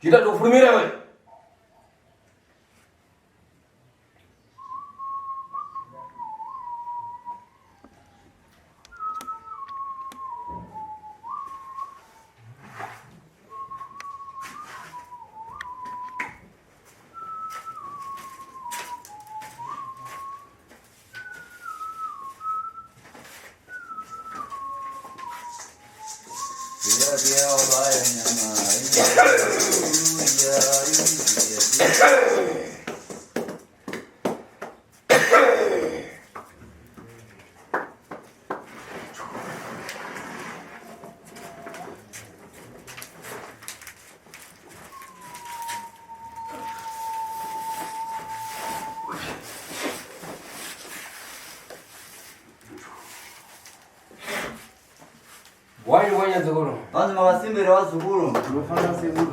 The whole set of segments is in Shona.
Chita tofurumira iwe. Why why zukuru? Vanzi makasimbira vazukuru. Ndinofanira sekuru.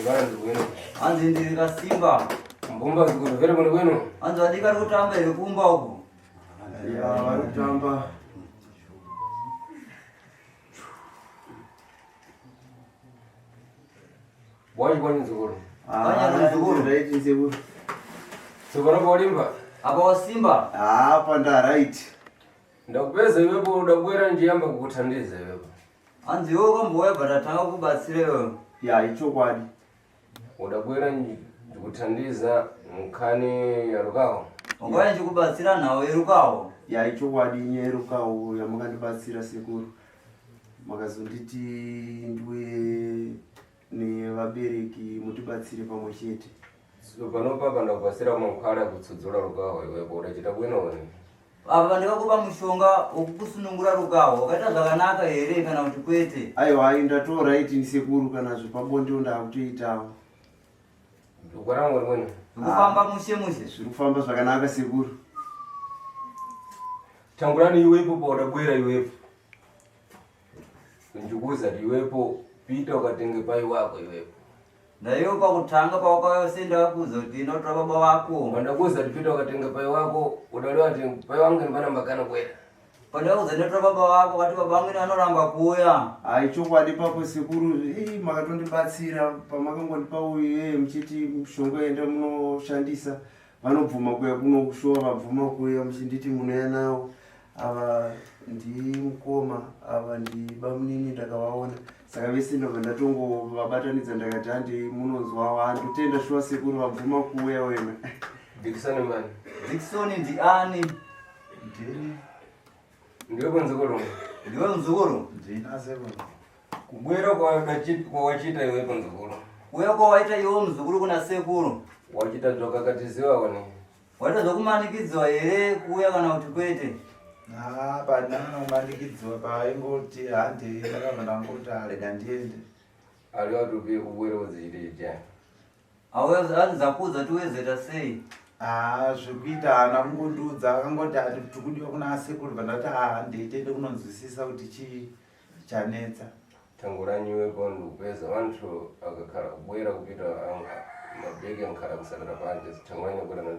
Vanzi kwenu. Hanzi ndiri kasimba. Mbumba zukuru vere kwenu kwenu. Hanzi vadiki vari kutamba here kumba uku? Ya vari kutamba. Why why zukuru? Vanyari muzukuru. Right sekuru. Tsopano polimba. Apa wasimba. Apa nda right. Ndakupeza iwepo udabwera njiyamba kukuthandiza iwepo. Hanzi iwe ukambouya bva tatanga kubatsira iwewe. Ya ichokwadi. Udabwera ndikuthandiza nkhani ya rukaho. Ungauya ndichikubatsira nhau yerukaho. Ya ichokwadi nyaya yerukaho yamakandibatsira sekuru. Makazonditi ndiuye nevabereki mutibatsire pamwe chete. Tsopano papa ndakubatsira mankhwala kutsudzula rukaho iwepo udachita bwino wene. Apa ndikakupa mushonga wekukusunungura rukaho. Wakaita zvakanaka here kana kuti kwete? Aiwa ai ndato right ni sekuru kana zvepabonde ndakutoitawo. Ndikwaranga rimweni. Zvikufamba mushe mushe. Zviri kufamba zvakanaka sekuru. Tangurani iwepo paudabwera iwepo. Ndikuuza kuti iwepo pita ukatenge pai wako iwepo. Ndaiwe pakutanga pawakauya usenda wakuudza kuti inotora baba vako. Pandakuuza kuti pita ukatenga pai wako udalewa kuti pai wangu ndipana mbakana kwera. Pandakakuudza ndinotora baba vako wakati baba vangu anoramba kuuya. Hai chokwadi papo sekuru ei makatondibatsira pamakangondipa uyu ee muchiti mushonga enda munoshandisa vanobvuma kuya kuno kushowa vabvuma kuya muchinditi munouya nawo ava ndimukoma ava ndibamunini ndakavaona saka vese ndobva ndatongovabatanidza ndakati handi munonzwawo handotenda shuwa sekuru vabvuma kuuya wena Dikisoni mani. Dikisoni ndiani? Ndini. Ndiwe kunzukuru. Ndiwe muzukuru? Ndina sekuru. Kubwera kwawachita iwepo nzukuru. Kuuya kwawaita iwe muzukuru kuna sekuru. Wachita zvakakatiziwa wani. Waita zvekumanikidzwa here kuuya kana kuti kwete? Ah, pandana kumanikidzwa paingoti handei ndakabva ndangoti arega ndiende. Ali watupi kubwera kudzichita Hanzi kuudza kuti uwezoita sei? Ah, zvekuita haana kungondiudza akangoti ati tikudiwa kuna asekuru bva ndati ah handei tiende kunonzwisisa kuti chii chanetsa. Tangurani iwepo ndikupeza vantu akakhala kubwera kupita mabhegi ankhala kusalira panje tangurani kubwera na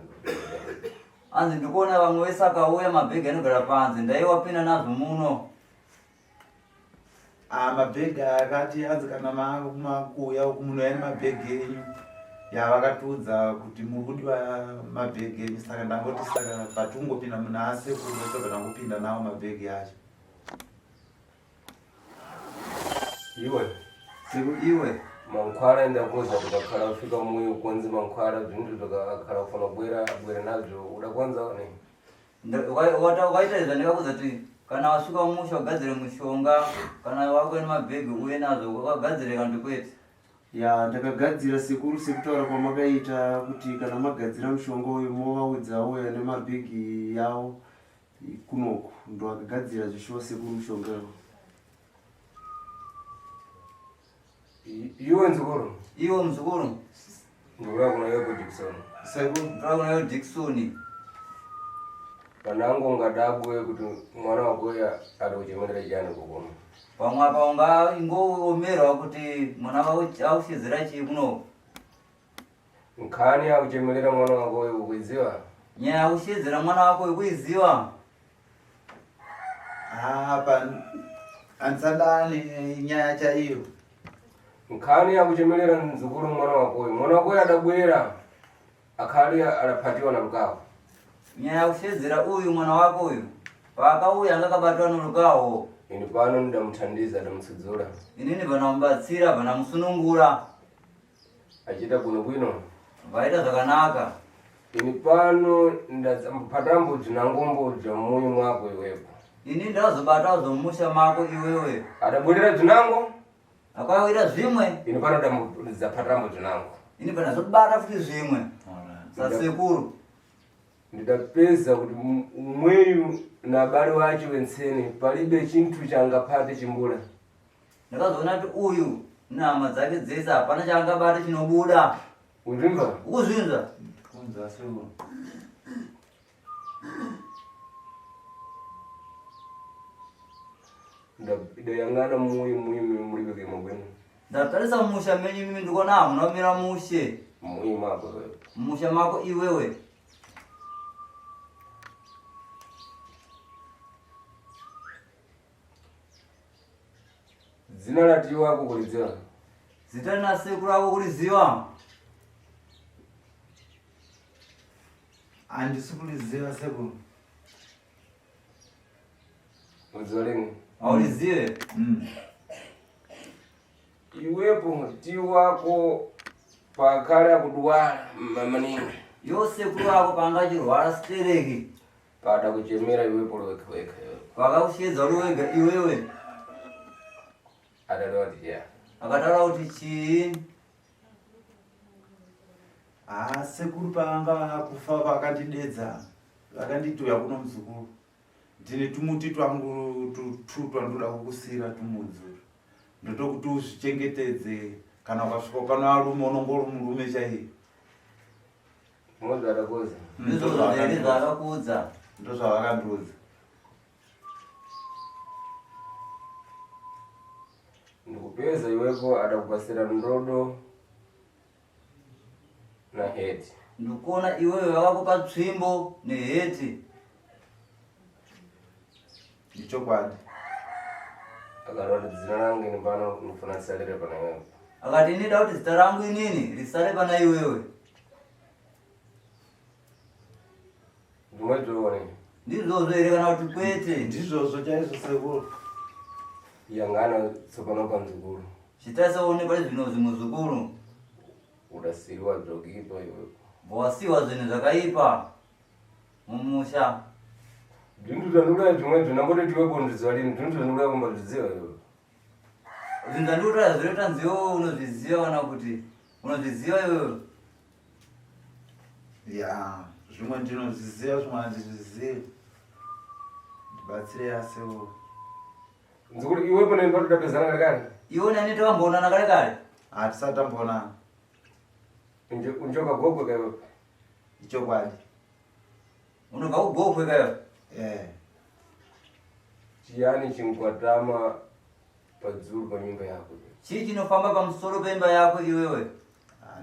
Hanzi ndikuona vamwe vese akauya mabhegi anogara panze ndaiwapinda nazvo muno. Ah, mabhegi akati anzi kana makuuya uku munouya nemabhegi enyu yavakatiudza kuti muri kudiwa mabhegi enyu saka ndangoti saka patungopinda muna asekuru tobva tangopinda nawo mabhegi acho. Iwe Sekuru iwe. mankhwala ndakuza tukakhala kufika muyi ukonze mankhwala zvintu tukakhala kufuna kubwera abwere nazvo udakonza ne Ukaita izvo ndikakuudza kuti kana wasvika mumusha ugadzire mushonga kana wako nemabhegi uye nazvo wakagadzire kana kuti kwete. Ya ndakagadzira sekuru sekutaura kwamakaita kuti kana magadzira mushonga uyu movaudza auya nemabhegi yawo kunoku ndo akagadzira zvishuwa sekuru mushonga uyu. Iwe nzukuru. Iwe muzukuru. Ndikuda kuna iwe Dickson. Sekuru. Ndikuda kuna iwe Dickson. Panangu ungadabwe kuti mwana wako uya ari kuchemerera chiyani kukuno. Pamwe apa ungaingoomerwa kuti mwana wako akushedzera chii kuno. Nkhani akuchemerera mwana wako uyu ukuiziwa? Nyaya yakushedzera mwana wako ukuiziwa? Ah, pa handisandani nyaya chaiyo. Nkhani yakuchemelera mzukulu mwana wakoyo, mwana wakoyo adabwera akhali adaphatiwa na lukawo. Nyaya yakushedzera uyu mwana wako uyu paakauya anga akabatwa norukaho. Ini pano ndidamuthandiza, adamutsudzula. Inini vanamubatsira, vanamusunungura. Achita bwinobwino. Vaita zvakanaka. Ini pano ndaphatambo bzinangombo bza mmuyi mwako iwepo. Ini ndazobata zvomusha mako iwewe. Adabwerera bzinango. Akawira zvimwe. Ini pano ndaphatambo bzinango. Ini panazobata futi zvimwe sasekuru. Ndidapeza kuti umweyu na abale wace wentsene palibe chinthu changaphate chimbula. Ndakazoona kuti uyu nehama dzake dzese hapana chaangabata chinobuda. Uzvimva? Ukuzvinzwa? Kunzwa sekuru. Ndayang'ana muyi muyi mulibe kema bwino. Ndatarisa mumusha menyu mimi ndikuona hamuna kumira mushe. Muyi mwako iwewe. Mumusha mako iwewe. Dzina lati wako kulidziwa? Zita rina sekuru ako kuliziwa? Handisi kuliziva sekuru. Udziwa lini? Haulizive? Iwepo ti wako pakale akudwala maningi. Iwo sekuru ako panga achirwara stereki. Pada kuchemera iwepo weka weka iwepo. Vakakushedza uri wega iwewe. Adada kuti ya. Akataura kuti chii? Ah, sekuru pavanga vakufa vakandidedza, vakanditi uya kuno muzukuru. Ndine tumuti twangu tu twandoda kukusira tumudzuru. Ndotokuti uzvichengetedze kana ukasvika pano varume unonge uri murume chaiye. Ndozvaakakuudza. Ndizvozvo here zvaakakuudza? Ndozvavakandiudza. Ndikupeza iwepo adakupasira ndodo na heti. Ndikuona iwewe vakakupa tsvimbo neheti. Ichokwadi. Akati kuti zina rangu ini pano ndifuna risalire pana iwewe. Akati ini da kuti zita rangu inini risare pana iwewe. Ndimwedzoone. Ndizvozvo here kana kuti kwete? Ndizvozvo chaizvo sekuru. Yangana tsopano pamzukuru. Chitarisa uone pari zvino zvimuzukuru. Udasiriwa dzokipa iwewe. Wasiwa zvinhu zvakaipa mumusha. Zvinhu zvandikuda zvimwe zvinamboti tiwe bondidziwa lini, zvinhu zvandikuda kumbazviziva iwewe. Zvinhu zvandikuda zvinoita nziyo unozviziva kana kuti unozviziva iwewe. Ya, zvimwe ndinozviziva zvimwe handizvizivi. Ndibatsirei asekuru. Mzukuru iwepo neni patoda pezana kare kare. Iwe neni takamboonana kare kare. Hatisati tamboonana. Unjoka gogwe kaiwepo. Ichokwadi. Unobva kugogwe kaiwe. Eh. Chiyani chinkwatama padzuru panyumba yako? Chii chinofamba pamusoro pemba yako iwewe?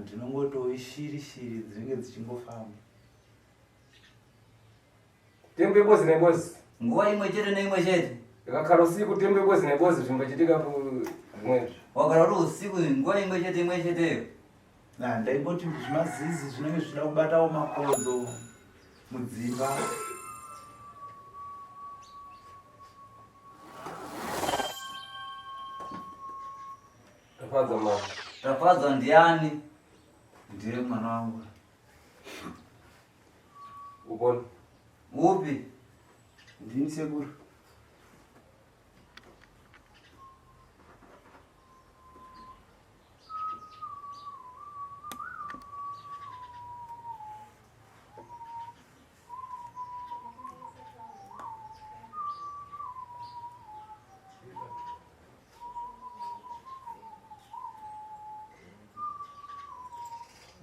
Ndinongoti ishiri shiri dzinenge dzichingofamba. Tembo yebozi nebozi. Nguva imwe chete neimwe chete. Ikakhala usiku tembo yebozi nebozi zvimbochitika zvimwezvo. Wagara uri usiku nguva imwe chete imwe cheteyo. Na ndaimboti zvimazizi zvinenge zvichida kubatawo makonzo mudzimba. Tafadza mama. Tafadzwa ndiani? Ndiye mwana wangu. Upona. Upi? Ndini sekuru.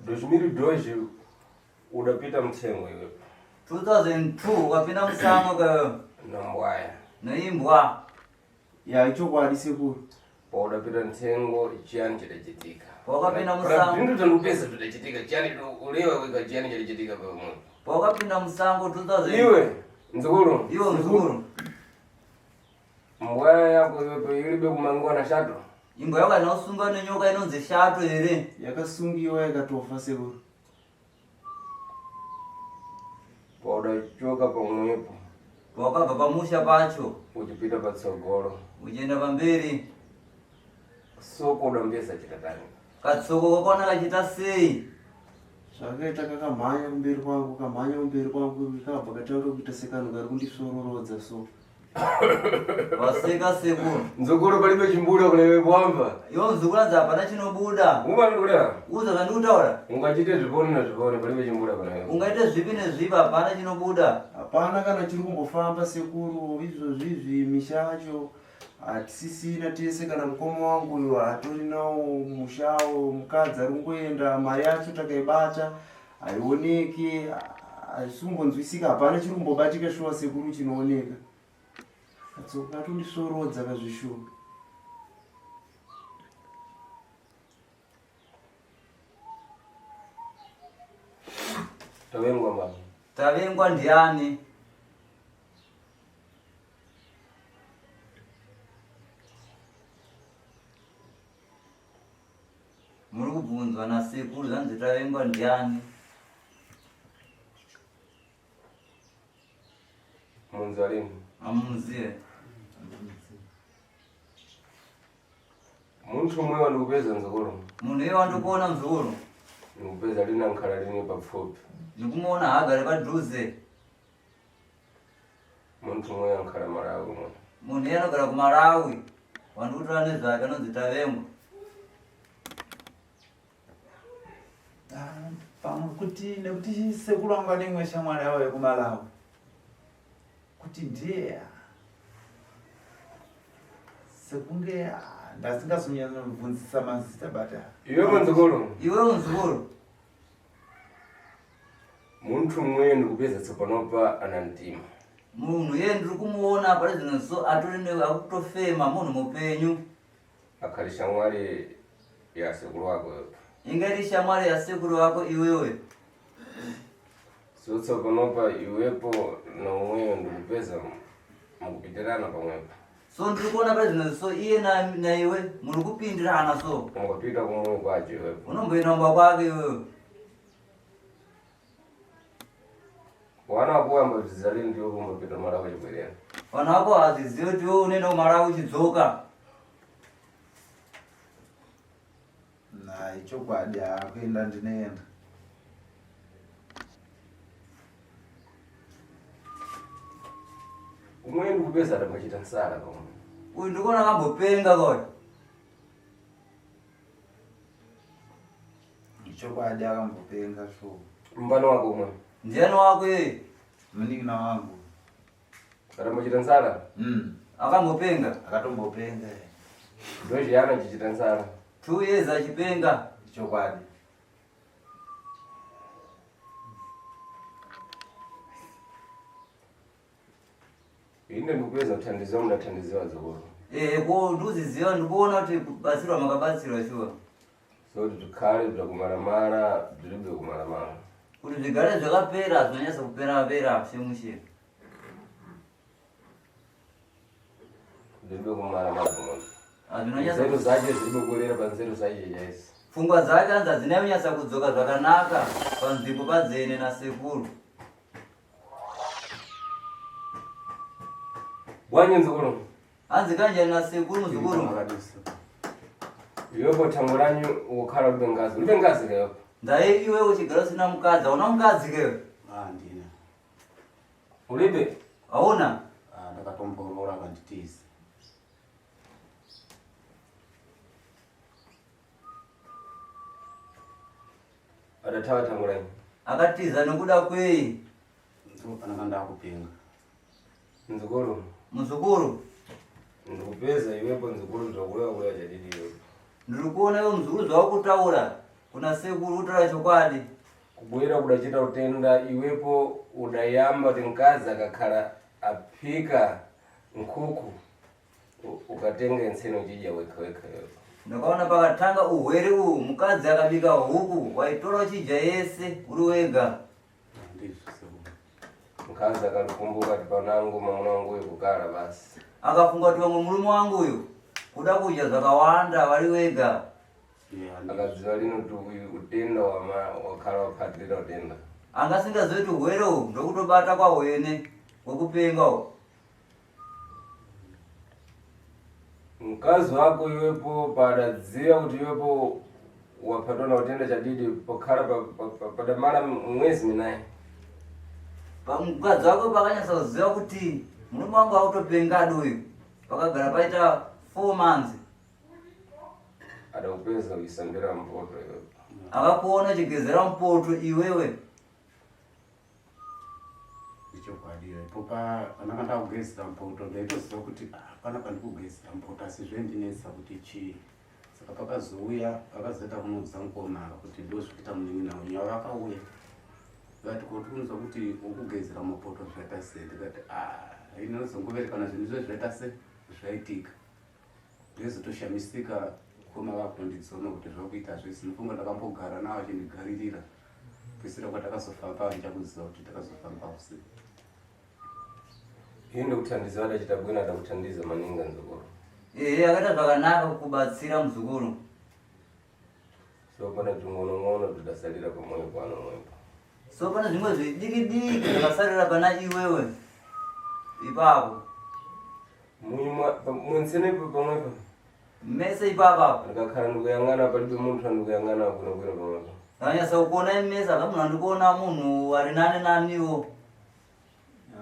Doshmiri doji udapita mtsengo iwe. 2002 ukapinda musango kayo Nambwaya. neimbwa. Ya, ichokwadi sekuru. Paudapita mtsengo chiyani chidachitika. Wakapinda musango. Zvinhu zvandikupeza zvidachitika chiyani ulewa wega chiyani chidachitika pamwe. Wakapinda musango 2000. Iwe mzukuru. Iwe mzukuru. Mbwaya yako iwe ilibe kumangiwa na shato. Imbwa yako haina kusungwa nenyoka inonzi shato here? Yakasungiwa yakatofa sekuru. Paudachoka pamwepo. Wakabva pamusha pacho. Uchipinda patsogolo. Uchienda pamberi. Soko udambeza chitatani. Katsoko wakaona kachiita sei? Zvakaita kakamhanya kumberi kwangu, kamhanya kumberi kwangu, kabva katanga kuita sekanhu kari kundisvororodza so. Waseka sekuru. Mzukuru palibe chimbuda kune wamba. Iwe mzukuru anzi hapana chinobuda. Umanikuda. Uza zvandikutaura. Ungachite zviponi nezviponi palibe chimbuda pana iwe. Ungaite zvipi nezvipi hapana chinobuda. Hapana kana chiri kumbofamba sekuru, izvozvi izvi misha yacho hatisisina tese kana mukoma wangu uyo hatorinawo mushawo, mukadzi ari kungoenda, mari yacho takaibata haioneki, hazvisi kumbonzwisika, hapana chiri kumbobatika shuwa sekuru chinooneka. Katsoka katondisvorodza kazvishuwa. Tavengwa mama. Tavengwa ndiani? Muri kubvunzwa nasekuru zvanzi tavengwa ndiani? Munzwa lini? Amuzive. Munthu umwe wandikupeza mzukuru. Munhu iye wandikuona mzukuru. Ndikupeza lina nkhala lini papfupi. Ndikumuona haagare padhuze. Munthu umwe ankhala Malawi umwe. Munhu iye anogara kuMalawi. Wandikutora nezvake anonzi Tavengwa. Ah, pamwe kuti nekuti sekuru vangu vane imwe shamwari yavo yekuMalawi kuti ndiye sekunge ah, ndasingazonyanyobvunzisa mazita but ah, Iwe mzukuru. Iwe mzukuru. Munthu umwe ndikupeza tsopanopa ana mtima. Munhu iye ndiri kumuona pari zvino so atori ne akutofema munhu mupenyu. Akhali shamwari ya sekuru wako yopo. Inga iri shamwari yasekuru wako iwewe. So tsopanopa iwepo na umweyo ndikupeza mukupitirana pamwepo. So ndiri kuona pari zvino so iye na, na iwe muri kupindirana so. Ungapita kumwe kwacho iwepo. Unomboenda kumba kwake iwewe. Wana wako wambozviziva lini ndiwe kumbopinda Malawi uchibwerera. Vanhu vako hazvizivi kuti iwe unoenda kuMalawi uchidzoka. Nayi chokwadi hakuenda ndinoenda. Umweni ndikupeza atambochita nsala pamwe. Uyu ndikuona akambopenga kwayo. Chokwadi akambopenga sure. Mbano wako umwe. Ndiani wako iye? Munin'ina wangu. Atambochita nsala. Akambopenga. Akatombopenga. Ndozviyana chichita nsala. 2 years achipenga. Chokwadi. Ine ndikupeza kuthandiziwa mundathandiziwa dzukuru. Eh, ko ndikuziziva ndikuona kuti kubatsirwa makabatsirwa shuwa. So kuti zvikhale zvakumalamala zviribe kumalamala. Kuti zvigare zvakapera zvinonyatsa kupera pera shemushe. Zviribe kumalamala kumuntu. Hazvinonyatsa Nzeru zache zviribe kuwerera panzeru zache chaisi. Pfungwa dzake hanzi hadzina kunyatsa kudzoka zvakanaka panzvimbo padzene nasekuru. Bwanyi mzukuru. Hanzi kanjani nasekuru muzukuru? Iwepo thango ranyu ukukhala ulibe ngazi. Ulibe ngazi leyo. Ndaye iwe uchigara usina mukadzi, hauna mukadzi kewe? Handina. Ulibe? Hauna? Ah, ndakatomboroora akanditiza. Adathawa thango ranyu. Akatiza nokuda kwei? Ndinofanira ndakupenga. Mzukuru. Muzukuru. Ndikupeza iwepo mzukuru zvakulewa kulewa chadidi iwepo. Ndiri kuona iwe muzukuru zvawakutaura kuna sekuru kutaura chokwadi. Kubwera kudachita utenda iwepo udayamba kuti mkazi akakhala aphika nkhuku ukatenga nsene uchidya wekha wekha iwepo. Ndakaona pakatanga uhwere uhu mukadzi akabika huku waitora uchidya yese uri wega. Ndizvo sekuru. Mkazi akalikumbuka kuti panangu mwamuna wangu uyu kukala basi. Akafunga kuti vamwe murume wangu uyu Kuda kudya zvakawanda vari wega. Ya, ndizvo. Akaziva lini kuti uyu utenda wakhala waphatirira utenda. Anga asingazivi kuti hwere uhu ndokutobata kwahwene hwekupenga uhu. Mkazi wako iwepo padadziva kuti iwepo waphatwa na utenda chadidi pokhala padamala mwezi minayi. Mukadzi wako pakanyatsa kuziva kuti murume wangu autopenga adi uyu, pakagara paita 4 months. Adakupeza uchisambira mpoto iwepo. Akakuona uchigezera mupoto iwewe. Ichokwadi ipo pandanga ndakugezera mupoto ndaitoziva kuti hapana pandikugezera mupoto, asi zvaindinetsa kuti chii. Saka pakazouya vakazoita kunoudza mukoma ava kuti ndozvikuita munin'ina wenyu. Ava vakauya vati koti kunzwa kuti wokugezera mupoto zvaita sei, ndikati inozongoverekana zvinhu izvo zvaita sei zvaitika. Ndaizotoshamisika mukoma vakundidzoma kuti zvakuita zvese. Nofunga ndakambogara navo achindigaririra kuisira kwatakazofamba, ndichakuziva kuti takazofamba sei. Iye ndokuthandiza adachita bwino, adakuthandiza maningi nzukuru. Ehe, akaita zvakanaka kukubatsira muzukuru. So pane zving'onong'ono zvidasalira pamwoyo pano mwepo. So pane zvimwe zvidiki diki zvakasarira pana iwewe ipapo. Munsene pamwepo. Mese ipapo. Ndikakhala ndikuyang'ana palibe munthu andikuyang'ana bwinobwino pamwepo. Ndanyatsa kuona mese apa munhu andikuona munhu ari nani naniwo.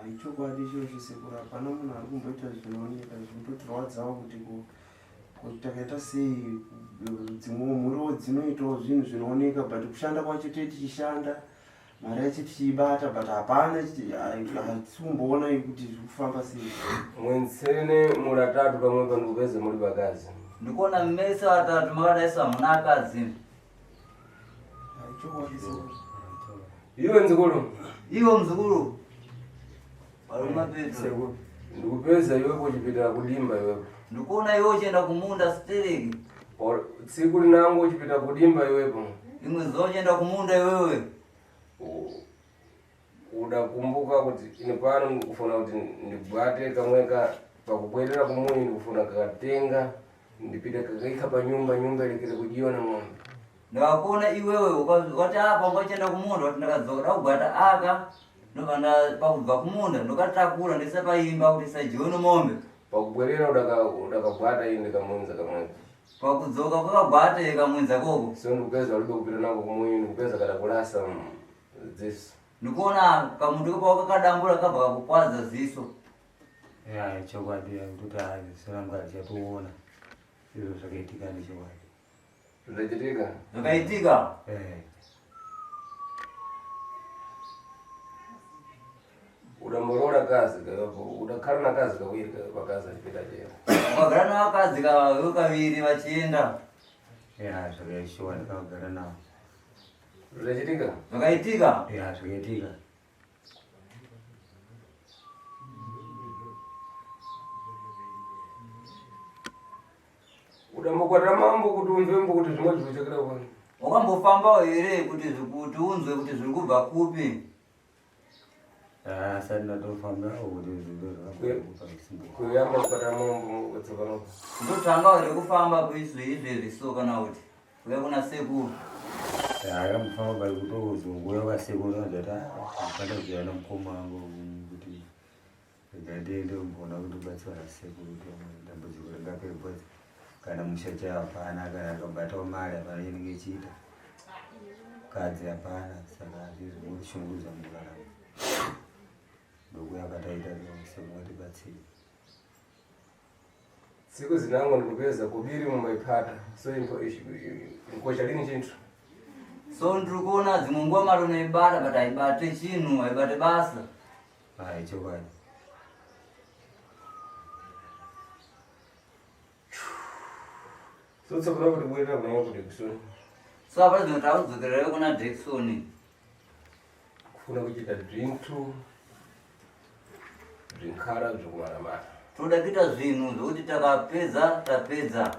Ichokwadi ichocho sekuru, hapana munhu ari kumboita zvinooneka, zvinototirwadzawo kuti kuti takaita sei. Dzimwewo mhuriwo dzinoitawo zvinhu zvinooneka, but kushanda kwacho tee tichishanda, mari yacho tichiibata, but hapana, hatisi kumboona kuti zviri kufamba sei. Mwensene muli atatu pamwepo, ndikupeze muli bakazi. Ndikuona mese vatatu makadaiswa hamuna akadzi. Ichokwadi sekuru. Iwe nzukuru. Iwe muzukuru. Varuma Petro. Ndikupeza iwepo uchipitira kudimba iwepo. Ndikuona iwe uchienda kumunda stereki. Tsiku linango uchipita kudimba iwepo. Imwe zuva uchienda kumunda iwewe. Udakumbuka kuti ine pano ndikufuna kuti ndigwate kamweka pakubwerera kumuyi, ndikufuna kakatenga ndipite kakaika panyumba, nyumba ilekere kujiwa na ng'ombe. Ndakakuona iwewe wati apa wanga uchienda kumunda, wati ndakadzoka ndakugwata aka ndobva pakubva kumunda ndokatakura ndoisa paimba kuti isadyiwe nomombe. Pakubwerera udakagwata iyi ndikamunza kamweka. Pakudzoka kwakagwata ikamwinza koko. So ndikupeza ulibe kupita nako kumuyi, ndikupeza kada kulasa dziso. Ndikuona kamuti pawakakadambura kabva kakukwadza ziso. Ya, chokwadi kuti ziso rangu harichatoona. Izvo zvakaitika nechokwadi. Zvachitika? Zvakaitika? Eh. Udamboroora kazi kayopo, udakhala na kazi kawiri vakazi achipita chera. Wakagara navakadzi kaviri vachienda. Ya, zvakaishiwa ndakagara navo. Zvachitika? Zvakaitika? Ya, zvakaitika. Udambokwatira mambo kuti umvembo kuti zvimwe zvinochekera kwani. Wakambofambawo here kuti kuti unzwe kuti zviri kubva kupi? Asati ndatofamba kuti zvinhu zvakabva kusimbo. Kuyamba kukwatira mambo tsopano. Ndotanga here kufamba kuizvo izvezvi so kana kuti kuya kuna sekuru? Akambofamba bari kutozongoya kwasekuru ndati pandazouya namukoma wangu kuti ngandiende kumboona kuti kubatsirwa nasekuru kuti dambudziko ringapere, because kana musha chaiwo hapana, kana akabatawo mari hapana chinenge chiita, kadzi hapana, saka hazvizvingotishungurudza mukurarama. Ndokuya kataita sekuru vatibatsire. Tsiku zinango ndikupeza kubiri mumaipata so inkocha lini chinthu. So ndiri kuona dzimwe nguva mari unoibata but haibate chinhu, haibate basa. Hai, chokwadi. So tsopano kuti bwerera kuna kuti kusoni. So apa zvino takudzokerera kuna Jackson. Kufuna kuchita dzinthu zvinkhala zvokumaramara. Toda kuita zvinhu zvokuti takapedza tapedza.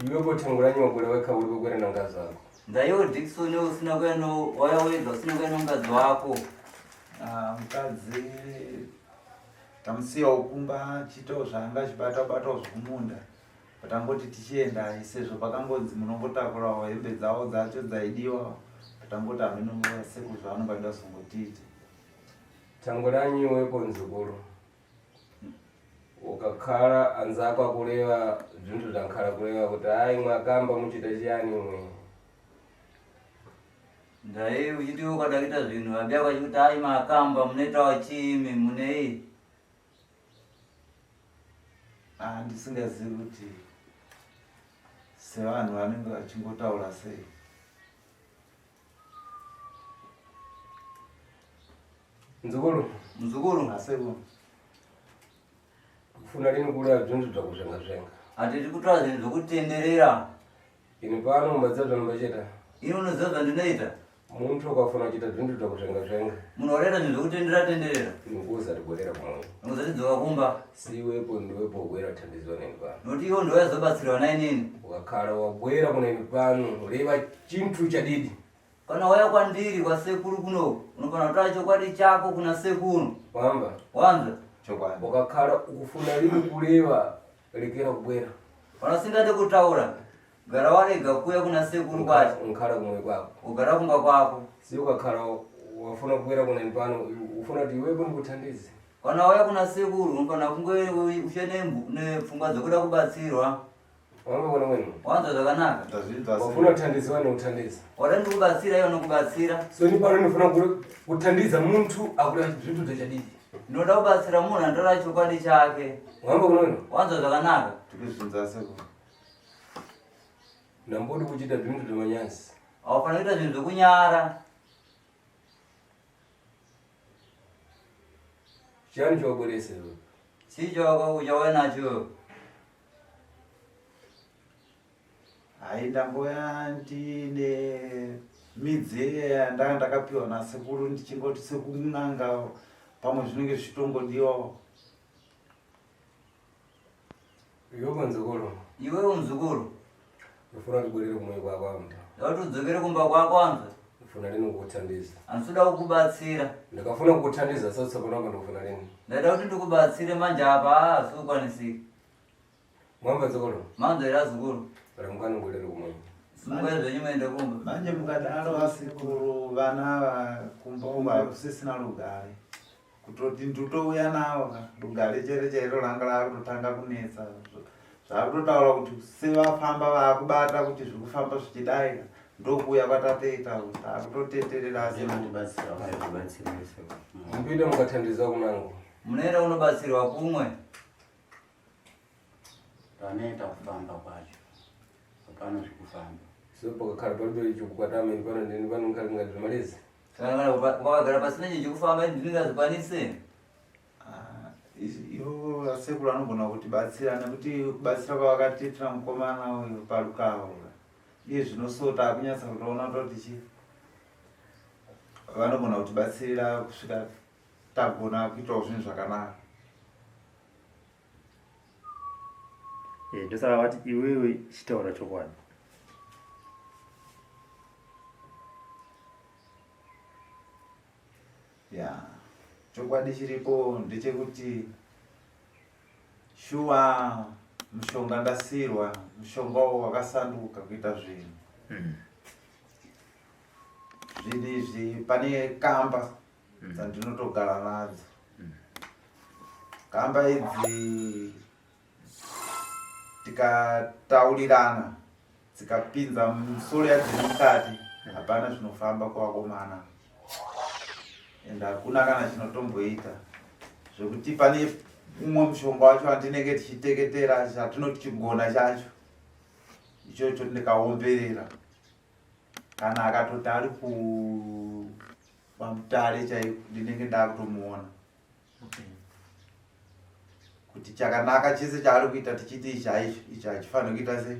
Iwepo thenguranyi wagwera wekha uri kukwera nanga zako. Ndaiwo Dickson usina kuya no waya wega usina kuya nomukadzi wako. Mukadzi tamusiyawo kumba achiitawo zvaanga achibata batawo zvekumunda, Patangoti tichienda sezvo pakangonzi munongotakurawo hembe dzavo dzacho dzaidiwa, patangoti hameno sekuru zvavanonga vaida kuzongotiita. Tanguranyiwepo nzukuru. Ukakhala anzako akuleva zinthu zankhala kuleva kuti ayi mwakamba muchita chiyani imwe. Ndai uchiti ukada kuita zvinhu abia kwachikuti ayi makamba munoitawo chiimi munei. Ah, ndisingazivi kuti sevanhu vanenge vachingotaura sei. Mzukuru. Mzukuru. Asekuru. Kufuna lini kula zvinhu zvakuzvenga zvenga. Hatidi kutora zvinhu zvokutenderera. Ini pano mbadziva zvanombochita. Ini unoziva zvandinoita. Muntu ukafuna kuchita zvinhu zvakuzvenga zvenga. Munhu wakaita zvinhu zvokutendera tenderera. Ndinokuudza tigorera kumwe. Ndinokuudza tidzoka kumba. Siwepo ndiwepo gwera thandizwa neni pano. Nokuti iwe ndiwe wazobatsirwa nainini. Ukakhala wagwera kuneni pano reva chinthu chadidi. Kana wauya kwandiri kwasekuru kuno unofanira kutaura chokwadi chako kuna sekuru. Wamba. Wanzwa? Chokwadi. Ukakhala ukufuna lini kureva lekera kubwera. Kana usingade kutaura gara warega kuuya kuna sekuru kwacho. Nkhala kumwe kwako. Ugara kumba kwako. Si ukakhala wafuna kubwera kuneni pano ufuna kuti iwepo ndikuthandize. Kana wauya kuna sekuru unofanira kunge ushe nepfungwa dzekuda kubatsirwa. Wanga kuona mwenu. Wanzwa zvakanaka. Ndazvinzwa Wafuna sekuru. kuthandiziwa nekuthandiza. Wada ndikubatsira iwe nokubatsira. So ni pano ndifuna kuthandiza muntu akura zvintu zvachadidi. Ndinoda kubatsira munhu anotaura chokwadi chake. Wanga kuona mwenu. Wanzwa zvakanaka. Tikuzvinzwa sekuru. Ndambodi kuchita zvintu zvemanyazi. Haufaniri kuita zvinhu zvekunyara. Chiyani chawabweresa iwe? Chii chauya nacho? Hai ndamboya ndine midzi yandanga ndakapiwa nasekuru ndichingoti sekun'anga pamwe zvinenge zvichitongodiwawo. Iwe muzukuru. Iwewe muzukuru. Ndofuna tibwerere kumwe kwako amta. Ndakuti udzokere kumba kwako amta. Ndofuna lini kukuthandiza. Handisida kukubatsira. Ndakafuna kukuthandiza sasa panapa ndofuna lini. Ndaida kuti ndikubatsire manje apa hazvi kukwanisika. Mwamba zukuru. Manzwa here azukuru? Ramukani ubwerere kumwe. Simukai zvenyu muende kumba. Manje mukadaro asekuru vana ava kumba uko hakusisina rugare. Kutoti ndotouya navo ka rugare chero chairo ranga rakutotanga kunetsa. Zvakutotaura kuti sevafamba vakubata kuti zviri kufamba zvichidai ka ndokuuya kwatatoita takutoteterera asekuru. Mupinde mukathandiza kunango. Munoenda kunobatsirwa kumwe. Taneta kufamba kwacho. Hapana zvekufamba. So pakakhala palibe chikukwatama ini pano ndini pano nkhali ngati zvamalezi. Kana pakagara pasina chinhu chekufamba ndingazvikwanise. Ah, ivo vasekuru vanogona kutibatsira nekuti kubatsira kwavakatiitira mukomana uyu parukawo iye zvino so takunyatsa kutoona kutoti chi vanogona kutibatsira kusvika tagona kuitawo zvinhu zvakanaka. Eh, ndosaka vati iwewe chitaura chokwadi. Ya, chokwadi chiripo ndechekuti shuwa mushonga ndasirwa, mushonga uwo wakasanduka kuita zvinhu. Zvinhu izvi pane kamba dzandinotogara nadzo. Kamba idzi tikataurirana dzikapinza musoro yadziri mukati hapana zvinofamba kuvakomana and hakuna kana chinotomboita zvekuti pane umwe mushonga wacho wandinenge tichiteketera chatinoti chigona chacho ichocho ndikaomberera kana akatoti ari kuPamutare chaiko ndinenge ndakutomuona kuti chakanaka chese chaari kuita tichiti ichi haicho ichi hachifaniri kuita se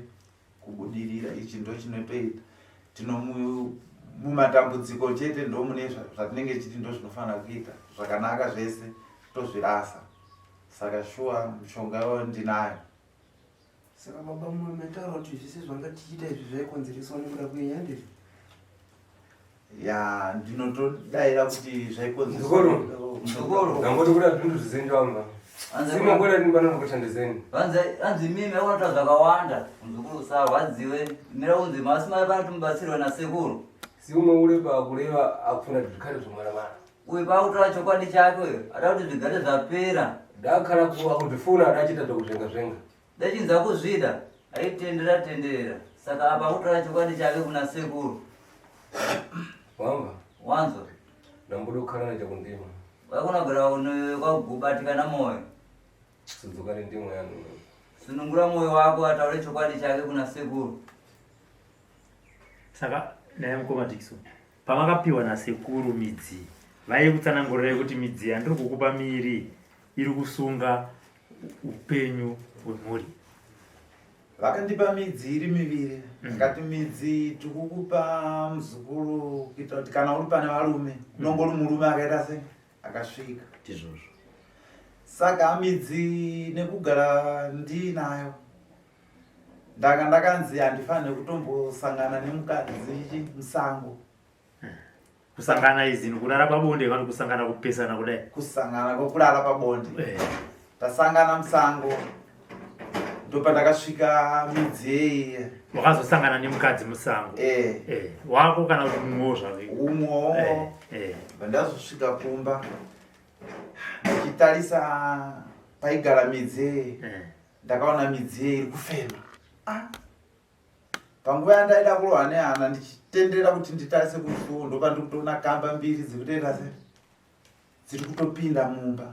kubudirira ichi ndo chinotoita tinomumatambudziko chete ndomune zvatinenge tichiti ndo zvinofanira kuita zvakanaka zvese tozvirasa saka shuwa mishonga iyoyo ndinayo. Saka baba mataura kuti zvese zvanga tichiita izvi zvaikonzereswa nekuda kwenyu handizvo? Ya, ndinotodaira kuti zvaikonzereswa. Mzukuru. Ndangoti kuda zvinhu zvizinji wamba. Simangwena ndini pano ndikuthandizeni. Hanzi imimi akunoita zvakawanda muzukuru usarwadziwe mira unzi masi mai pano timubatsirwe nasekuru. Siumwe ule pakureva akufuna kuti zvikhale zvomwaramara. Uyu pakutora chokwadi chake uyu ada kuti zvigare zvapera. Ndakhala akuzvifuna adachita zvokuzvenga zvenga. Ndachinza kuzvida aitendera tenderera saka apa akutora chokwadi chake kuna sekuru. Wamba. Wanzwa. Ndamboda kukhala nechakundima. Wakona kugara kwakubatikana moyo. Sudzukani ndimo yanu. Sunungura moyo wako ataure chokwadi chake kuna sekuru. Saka naye mukoma Dickson pamakapiwa nasekuru midzi vaikutsanangurirai kuti midzi yandiri kukupa miiri iri kusunga upenyu hwemhuri. Vakandipa midzi iri miviri ndikati midzi tikukupa muzukuru kuitira kuti kana uri pane varume unonge uri murume akaita se akasvika. Ndizvozvo. Saka midzi nekugara ndiinayo ndanga ndakanzi handifanire kutombosangana nemukadzi musango. Kusangana izi kurara pabonde kana kusangana kupesana kudai? Kusangana kwekurara pabonde. Tasangana musango ndopandakasvika midzi yeiye. Wakazosangana nemukadzi musango? Wako kana kuti mumwewo zvake? Umwewo. Ndazosvika kumba ndichitarisa paigara midzi yeye. Ndakaona midzi yeye iri kufema. Panguva yandaida kurohwa nehana ndichitendera kuti nditarise kusuo ndopandiri kutoona kamba mbiri dziri kutoita se dziri kutopinda mumba.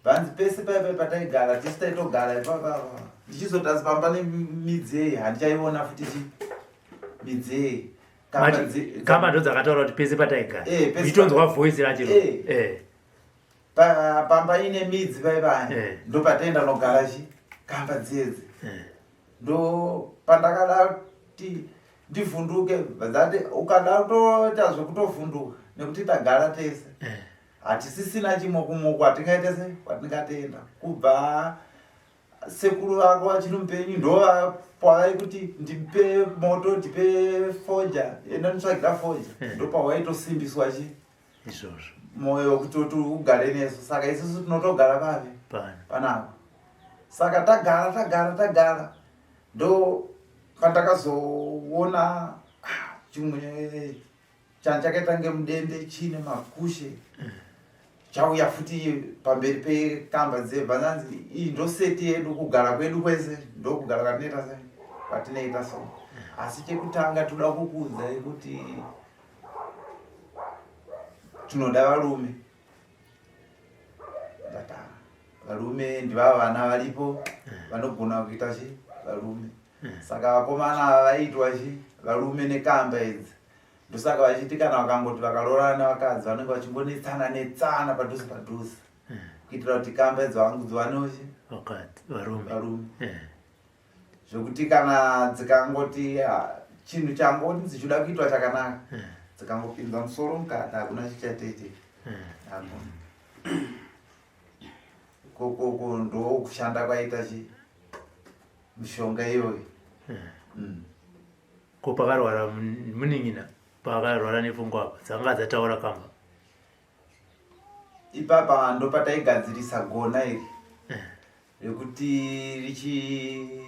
Vanzi pese paipa pataigara tisu taitogara ipapa ndichizotarisa pamba nemidzi yeye handichaiona futi chi midzi yeye. Kamba ndo dzakataura kuti pese pataigara. Ndichitonzwa voice racho. Pamba ine midzi paipani ndo pataenda nogara chi kamba dzedzi. Ndo pandakada kuti ndivhunduke dzati ukada kutoita zvekutovhunduka nekuti tagara tese. Hatisisina chimokumoko hatingaite se kwatingatenda kubva sekuru vako vachiri mupenyu ndo pavai kuti ndipe moto ndipe foja enda nditsvagira foja ndo pawaitosimbiswa chi izvozvo moyo kutoti ugare nesu. Saka isusu tinotogara papi panapa. Saka tagara tagara tagara ndo pandakazoona chimwe chakaita ngemudende chine makushe chauya futi pamberi pekamba dzebva nzanzi iyi ndo seti yedu kugara kwedu kwese ndokugara kwatinoita se kwatinoita so. Asi chekutanga toda kukuudzai kuti tinoda varume. Ndata varume ndivava vana varipo vanogona kuita chi varume. Saka vakomana ava vaiitwa chi varume nekamba idzi. Ndosaka vachiti kana vakangoti vakarorana nevakadzi vanenge vachingonetsana netsana padhuze padhuze kuitira kuti kamba idzi vangu dziwanewo chi varume. Varume. Zvekuti kana dzikangoti chinhu changoti dzichida kuitwa chakanaka dzikangopinza musoro mukati hakuna chichaiteitika. Hakuna. Kokoko ndo kushanda kwaita chi mishonga iyoyo. Ko pakarwara munin'ina pakarwara nepfungwa apa dzanga dzataura kamba? Ipapa ndopataigadzirisa gona iri rekuti richi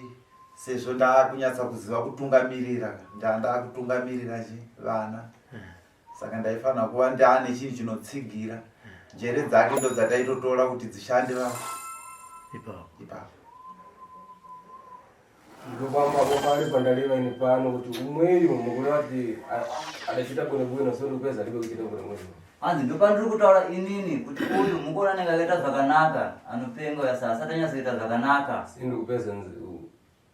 sezvo ndakunyatsa kuziva kutungamirira ndakutungamirira chi vana. Saka ndaifanira kuva ndaane chinhu chinotsigira njere dzake ndo dzataitotora kuti dzishande ipapo. Ipapo. Ndopambapo pari pandareva ini pano kuti umweyo mukureva kuti adachita bwino bwino so ndikupedza ndibe kuchita bwino bwino. Hanzi ndopandiri kutaura inini kuti uyu mukuona anenge akaita zvakanaka anopenga uyu asi asati anyatsoita zvakanaka. Sini ndikupedza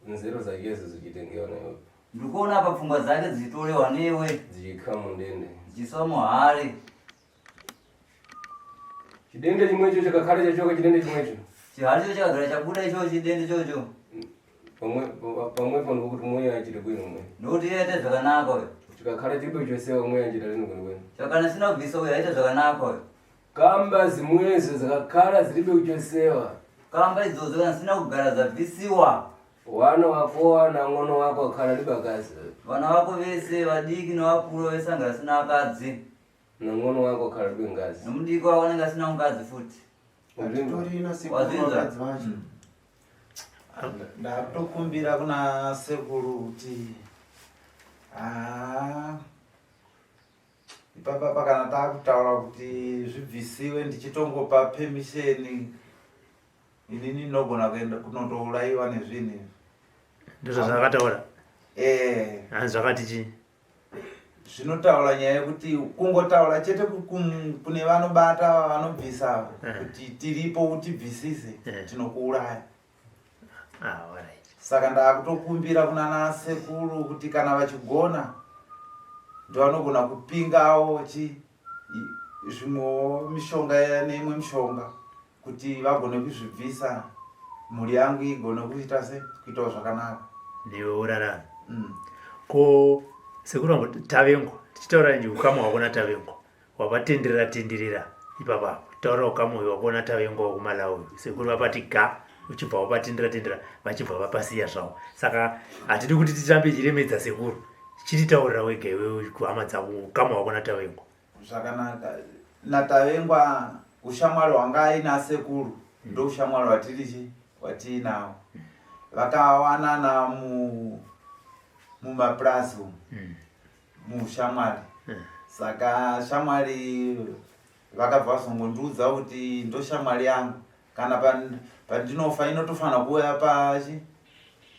nzero zakezo dzichitengewa newe. Ndikuona apa pfungwa dzake dzichitorewa newe. Dzichikha mundende. Dzichiiswa muhari. Chidende chimwecho chakakhala chachoka chidende chimwecho. Chihari cho chakagara chabuda icho chidende chocho. Pamwepo ndikuti mweya achiri bwino mwe. Ndokuti iye aite zvakanaka uyo. Chikakhala chiripo chosewa mweya achiri lino bwino bwino. Chakana sina kubvisa uyo aite zvakanaka uyo. Kamba zimwezo dzakakhala ziribe kuchosewa. Kamba idzodzo kana sina kugara dzabvisiwa. Wana wako wana ng'ono wako akhala libe akazi. Vana vako vese vadiki nevakuru vese angara sina akadzi. Nang'ono wako akhala libe ngazi. Nomudiki wako anenge asina mukadzi futi. Hatitorina sekuru Wazvinzwa? vakadzi vacho. Ndakutokumbira kuna sekuru kuti haa ipapapa kana takutaura kuti zvibvisiwe ndichitongopa permission inini ndinogona kuenda kunotourayiwa nezvinhu izvi. Ndizvo zvakataura. Eh. Hanzi zvakati chii? Zvinotaura nyaya yekuti kungotaura chete kune vanobata vanobvisa ava kuti tiripo utibvisise tinokuuraya. Ah, alright. Saka ndakutokumbira kuna nasekuru kuti kana vachigona ndovanogona kupingawo chi zvimwewo mishonga neimwe mishonga kuti vagone kuzvibvisa mhuri yangu igone kuita se kuitawo zvakanaka. Newe urarame. Ko sekuru vangu Tavengwa, tichitaura nje ukama hwako naTavengwa, wavatenderera tenderera ipapa apo. Taura ukama uyu wako naTavengwa wekuMalawi. Sekuru vapati ga uchibva wapatendera tendera vachibva vapasiya zvavo. Saka hatidi kuti tirambe tichiremedza sekuru. Chititaurira wega iwewe kuhama dzako ukama hwako naTavengwa. Zvakanaka. NaTavengwa ushamwari hwanga aina sekuru ndoushamwari hwatiri chi hwatiinawo. Vakawanana mu mumapurazi umu muushamwari. Saka shamwari vakabva vazongondiudza kuti ndoshamwari yangu kana pandinofa inotofanira kuuya pachi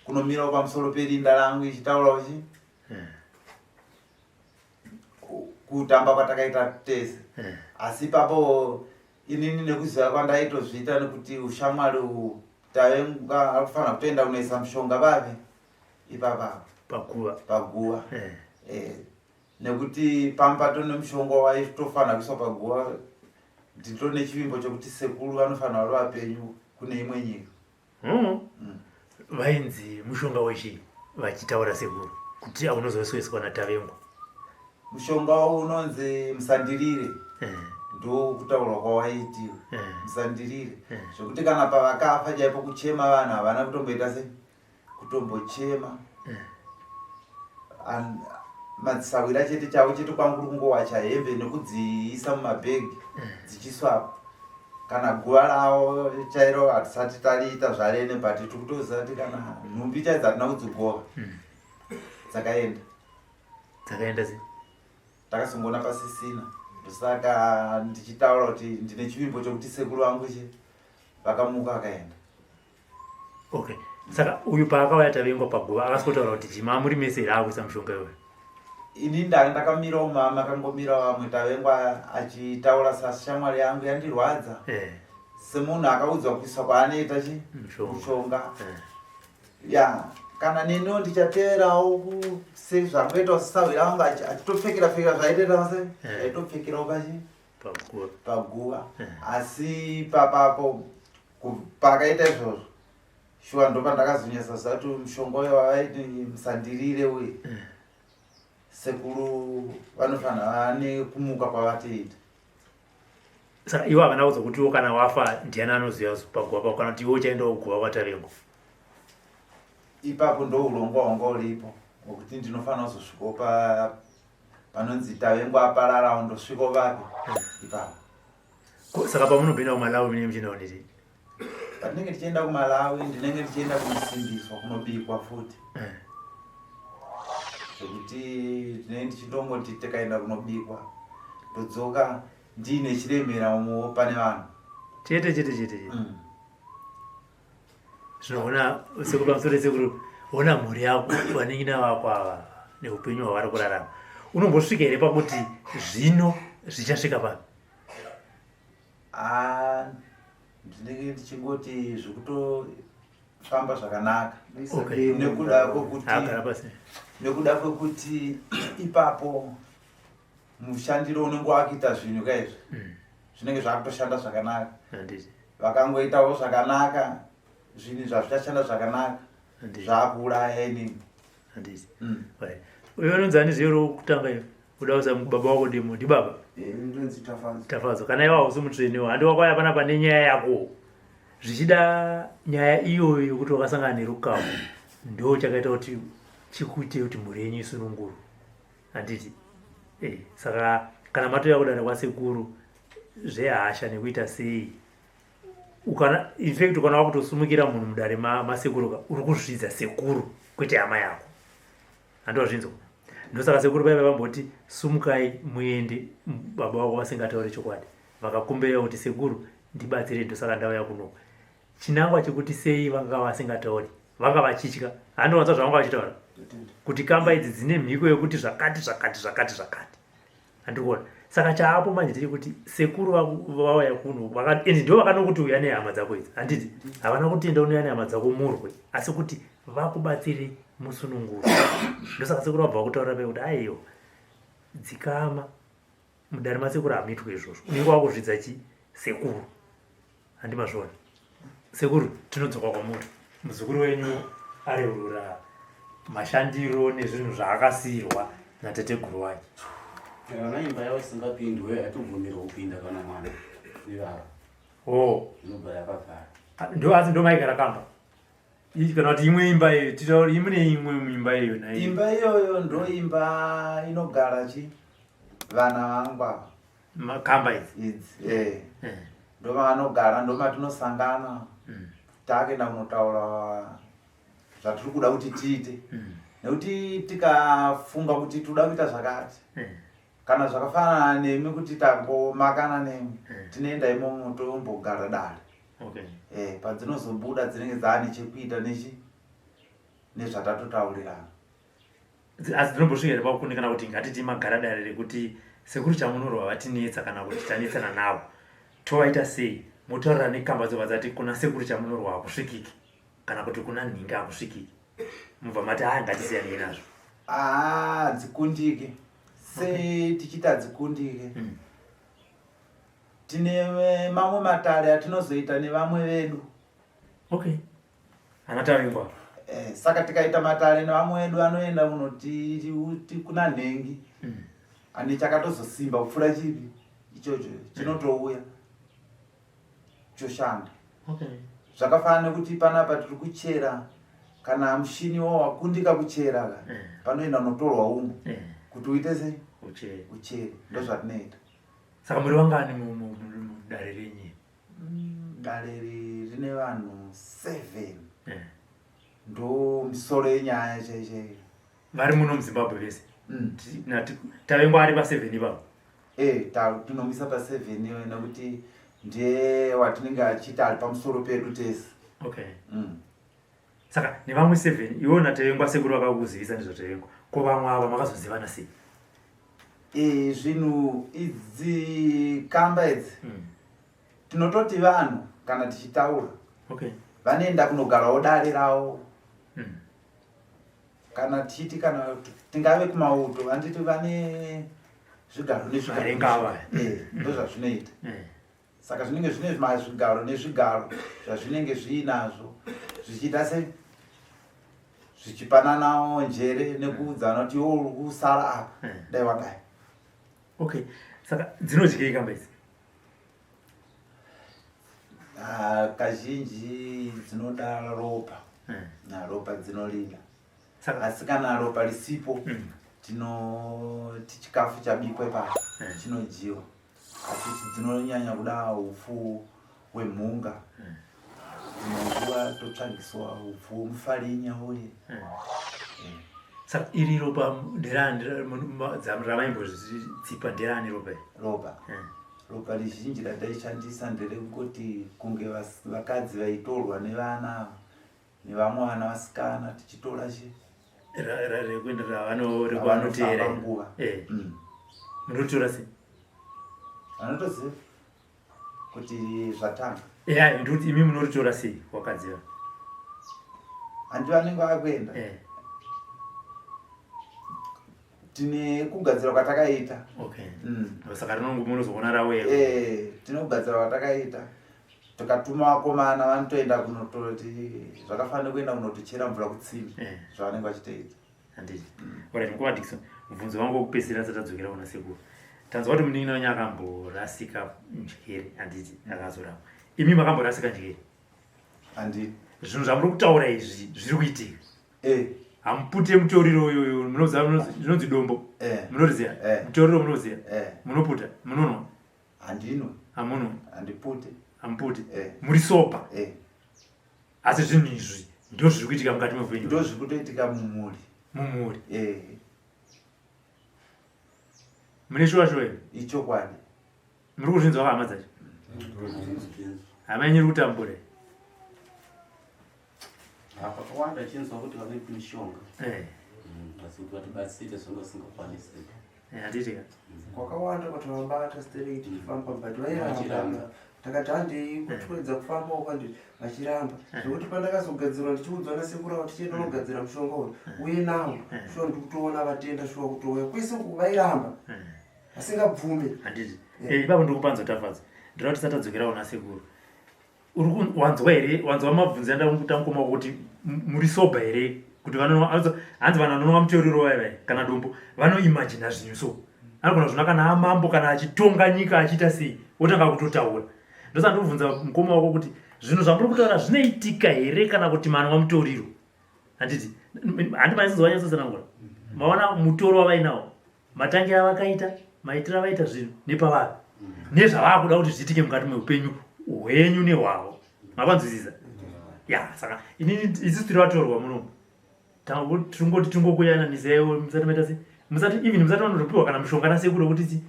kunomirawo pamusoro perinda rangu ichitaurawo chi kutamba kwatakaita tese. Asi ipapo inini nekuziva kwandaitozviita nekuti ushamwari uhu tavenga akufanira kutoenda kunoisa mushonga vave ipapa paguva paguva. Nekuti pamba tone mushonga waitofanira kuiswa paguva, nditone chivimbo chokuti sekuru vanofanira vari vapenyu kune imwe nyika. Vainzi mushonga wechii vachitaura sekuru kuti aunozoiswa naTavengwa? Mushonga unonzi musandirire. Ndokutaurwa kwawaitiwa. Musandirire. Zvekuti kana pavakafa chaipo kuchema vanhu havana kutomboita sei kutombochema. Madzisahwira chete chavo chete kwangu kuri kungowacha hembe nekudziisa mumabhegi dzichiswapo. Kana guva ravo chairo hatisati tariita zvarene, but tiri kutoziva kuti kana nhumbi chaidzo hatina kudzigova. Dzakaenda. Dzakaenda sei? Takazongoona pasisina. Ndosaka ndichitaura kuti ndine chivimbo chokuti sekuru vangu che vakamuka vakaenda. Okay. Saka uyu paakauya Tavengwa paguva akasikotaura kuti chima muri mese here akuisa mushonga iwoyo? Ini ndakamirawo mama akangomira vamwe Tavengwa achitaura sashamwari yangu yandirwadza. Semunhu akaudzwa kuiswa kwaanoita chi mushonga. Ya, kana neniwo ndichateerawo sezvangoitawo sisahwira vangu achitopfekera pfekera zvaitoita se aitopfekerawo pachi paguva. Paguva. Asi papapo pakaita izvozvo shuwa ndopandakazonyatsa ziva kuti mushonga uyo wavaiti musandirire uye sekuru vanofanira vane kumuka kwavatoita. Saka ivo havana kuzokutiwo kana wafa ndiani anoziva paguva pako, kana kuti iwe uchaendawo kuguva kwaTavengwa? Ipapo ndo urongwa hwanga uripo hwekuti ndinofanira kuzosvikawo panonzi Tavengwa apararawo, ndosvikawo vapi ipapo. Saka pamunopinda kuMalawi munenge muchiendawo nditi? Patinenge tichienda kuMalawi ndinenge ndichienda kunosimbiswa, kunobikwa futi. Zvekuti ndinenge ndichitongoti tikaenda kunobikwa ndodzoka ndiine chiremera umowo pane vanhu. Chete chete chete chete. Zvinoona sekuru pamusoro sekuru, ona mhuri yako vanin'ina vako ava neupenyu hwavari kurarama. Unombosvika here pakuti zvino zvichasvika papi? Ndinenge ndichingoti zvikutofamba zvakanaka. Nekuda kwekuti Agara pasi. Nekuda kwekuti ipapo mushandiro unenge wakuita zvinhu ka izvi. Zvinenge zvakutoshanda zvakanaka. Vakangoitawo zvakanaka, zvinhu zvazvichashanda zvakanaka. Zvakuuraya inini. Right. Uyo unonzi ani zviyo rokutanga iyo? Uda kuza baba wako ndimo, ndibaba? Ndonzi Tafadzwa. Tafadzwa. Kana iwe hausi mutsvene, handi wakauya panapa nenyaya yako. Zvichida nyaya iyoyo yekuti wakasangana nerukawo ndo chakaita kuti chikuite kuti mhuri yenyu isunungurwe. Handiti? Saka kana matouya kudare kwasekuru zvehasha nekuita sei Ukana in fact ukana wakutosumukira munhu mudare masekuru ka uri kuzvidza sekuru kwete hama yako. Handozvinzwa. Ndosaka sekuru vaiva vamboti sumukai muende baba wako vasingataure chokwadi. Vakakumbira kuti sekuru ndibatsire ndosaka ndauya kuno. Chinangwa chekuti sei vanga vasingatauri vanga vachitya handiwanza zvavanga vachitaura kuti kamba idzi dzine mhiko yekuti zvakati zvakati zvakati zvakati handikuona saka chaapo manje ndechekuti sekuru vauya kuno and ndo vakanokuti uya nehama dzako idzi handiti havana kutenda unouya nehama dzako murwe asi kuti vakubatsire musununguro ndosaka sekuru vabva vakutaura pe kuti aiwa dzikama mudare masekuru hamuitwe izvozvo unenge wakuzvidza chi sekuru handi mazviona sekuru tinodzoka kwamuri muzukuru wenyu areurura mashandiro nezvinhu zvaakasiirwa nateteguru wake Kana imba yavo isingapindwe hatobvumirwa kupinda kana mwana ivavo. Oh. Inobva yakavhara. Ah, ndo asi ndo maigara kamba. Kana kuti imwe imba iyo titaure imwe imwe imba iyo nayo. Imba iyoyo ndo imba inogara chi vana vangu ava. Makamba idzi. Idzi eh. eh. Ndo vanogara ndo matinosangana. Mm. Takuenda kunotaura zvatiri kuda kuti tiite. Mm. Nekuti tikafunga kuti tinoda kuita zvakati. Mm. Kana zvakafanana nemi kuti tangomakana nemi mm. tinoenda imomo tombogara dare. Okay. Eh, padzinozobuda dzinenge dzaane chekuita nechi nezvatatotaurirana. Asi dzinombosvika here pakukundikana kuti ngatiti magara dare rekuti sekuru chamunorwa vatinetsa kana kuti tanetsana navo tovaita sei motaurira nekamba dzobva dzati kuna sekuru chamunorwa hakusvikiki kana kuti kuna nhingi hakusvikiki mubva mati aya ngatisiyanei nazvo haa dzikundike sei tichiti hadzikundike mm. Tine mamwe matare atinozoita nevamwe vedu. Okay. Ana Tavingwa. Eh, saka tikaita matare nevamwe vedu vanoenda kunoti kuna nhengi. Mm. Ane chakatozosimba kupfuura chipi ichocho chinotouya choshanda. Okay. Zvakafanana nekuti panapa tiri kuchera kana mushini wo wakundika kuchera ka mm. panoenda unotorwa umwe mm. kuti uite sei uchere uchere ndozvatinoita Saka muri vangani mudare renyu? Mm, dare iri rine vanhu 7. Eh. Ndo misoro yenyaya chaiyo chaiyo. Vari muno muZimbabwe vese. Mm. Tavengwa ari pa 7 ipapo. Eh, tinomisa pa 7 iwe nekuti ndiye watinenge achiita ari pamusoro pedu tese. Okay. Mm. Saka nevamwe 7 iwe naTavengwa sekuru vakakuzivisa ndizvo Tavengwa. Ko vamwe ava makazozivana sei? E, zvinhu idzi kamba idzi mm. tinototi vanhu kana tichitaura okay. vanoenda kunogarawo dare ravo mm. kana tichiti kana tingave kumauto handiti vane zvigaro nezvigaro eh, ndozvazvinoita mm. Saka zvinenge zvine mazvigaro nezvigaro zvazvinenge zviinazvo zvichiita se zvichipananawo njere nekuudzana kuti iwe uri kusara apa hmm. dai wadai. Okay, saka dzinodyei kamba idzi? Ah, kazhinji dzinoda ropa hmm. na ropa dzinorida asi kana ropa risipo hmm. tinoti chikafu chabikwa ipapo chinodyiwa. Asi dzinonyanya kuda upfu hwemhunga. Dzimwe nguva totsvagiswa upfu hwemufarinya uye. Saka iri ropa nderani ramaimbozvitsipa nderani ropa iri? Ropa. Ropa rizhinji rataishandisa nderekungoti kunge vakadzi vaitorwa nevana nevamwe vana vasikana tichitora chi rekuenda ravanoteera nguva eh. mm. Munotora sei vanotoziva kuti zvatanga ya ndikuti imi munoritora sei wakadziva handi vanenge vakuenda eh. Tine kugadzira kwatakaita okay mm. Saka rinongo munozoona rauya eh tine kugadzira kwatakaita tikatuma vakomana vanotoenda kunototi zvakafanira kuenda kunotochera mvura kutsime eh. zvavanenge vachitoita handiti mm. Alright mukoma Dickson mubvunzo wangu wekupedzisira asati adzokera kuna sekuru tanzwa kuti munin'ina wenyu akamborasika njere handiti akazorapwa imi makamborasika njere handiti zvinhu zvamuri kutaura izvi zviri kuitika eh. Hamupute mutoriro uyoyo munoziva zvinonzi dombo eh. Munoriziva eh. Mutoriro munoziva Munoputa munonwa Handinwe. Hamunwe. Handipute. Hamuputi? Eh. Muri sober? Eh. Asi zvinhu izvi ndo zviri kuitika mukati meupenyu? Ndo zviri kutoitika mumhuri. Mumhuri? Eh. Mune shuwa shuwa here? Ichokwadi. Muri kuzvinzwa hama dzacho? Hama yenyu iri kutambura. Pakawanda chinzwa kuti vanoita mishonga. Eh. Asi kuti vatibatsire zvanga zvisingakwanisi. Eh, handiti ka? Kwakawanda kwatovabata stereki tichifamba but vairamba. Takati handei kutwedza kufamba uko handi vachiramba. Zvekuti pandakazogadzirwa ndichiudzwa nasekuru avo tichienda unogadzira mushonga uyu uye nawo. Shuwa ndikutoona vatenda shuwa kutouya kwese uku vairamba. Vasingabvume. Handiti. Eh, ipapo ndiri kupanzwa Tafadza. Ndinoda kuti tisatadzokera kuna sekuru. Uri wanzwa here? Wanzwa mabvunzo andakuita mukoma wako kuti muri sober here? Kuti vanonwa, hanzi vanhu vanonwa muteuriro vaya vaya kana dombo vanoimagina zvinhu so. Anogona kuzviona kana amambo kana achitonga nyika achiita sei otanga kutotaura. Ndosaka ndikubvunza mukoma wako kuti zvinhu zvamuri kutaura zvinoitika here kana kuti manwa mutoriro? Handiti handi maisizwa vanyatsotsanangura. Maona mutoro wavainawo. Matangiro avakaita, maitiro avaita zvinhu nepavari nezvavakuda kuti zviitike mukati meupenyu hwenyu nehwavo. Mapanzwisisa? Ya, saka inini isusu tiri vatorwa munomu. Tingoti tingokuyananisewo musati maita sei? Musati even musati vanotopiwa kana mishonga nasekuru kuti chi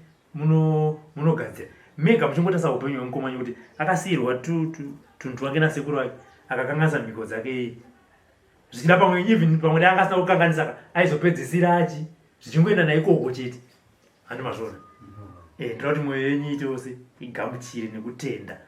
munogadzira. Mega muchingotarisa upenyu hwemukoma wenyu kuti akasiirwa tunhu twake nasekuru wake akakanganisa mhiko dzake zvichida pamwe even pamwe dai anga asina kukanganisa ka aizopedzisira achi zvichingoenda naikoko chete handi mazvona eh ndinoda kuti mwoyo yenyu iite wose igamuchire nekutenda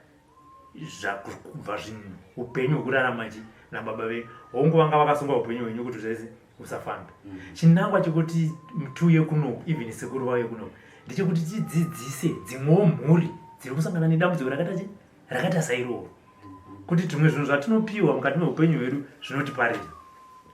kubva zvinhu upenyu hwekurarama chi nababa venyu hongu vanga vakasunga upenyu hwenyu kuti zvese usafambe chinangwa chekuti tiuye kunoku even sekuru vauye kunoku ndechekuti tidzidzise dzimwewo mhuri dziri kusangana nedambudziko rakaita chi rakaita sairoro kuti zvimwe zvinhu zvatinopiwa mukati meupenyu hwedu zvinotiparira.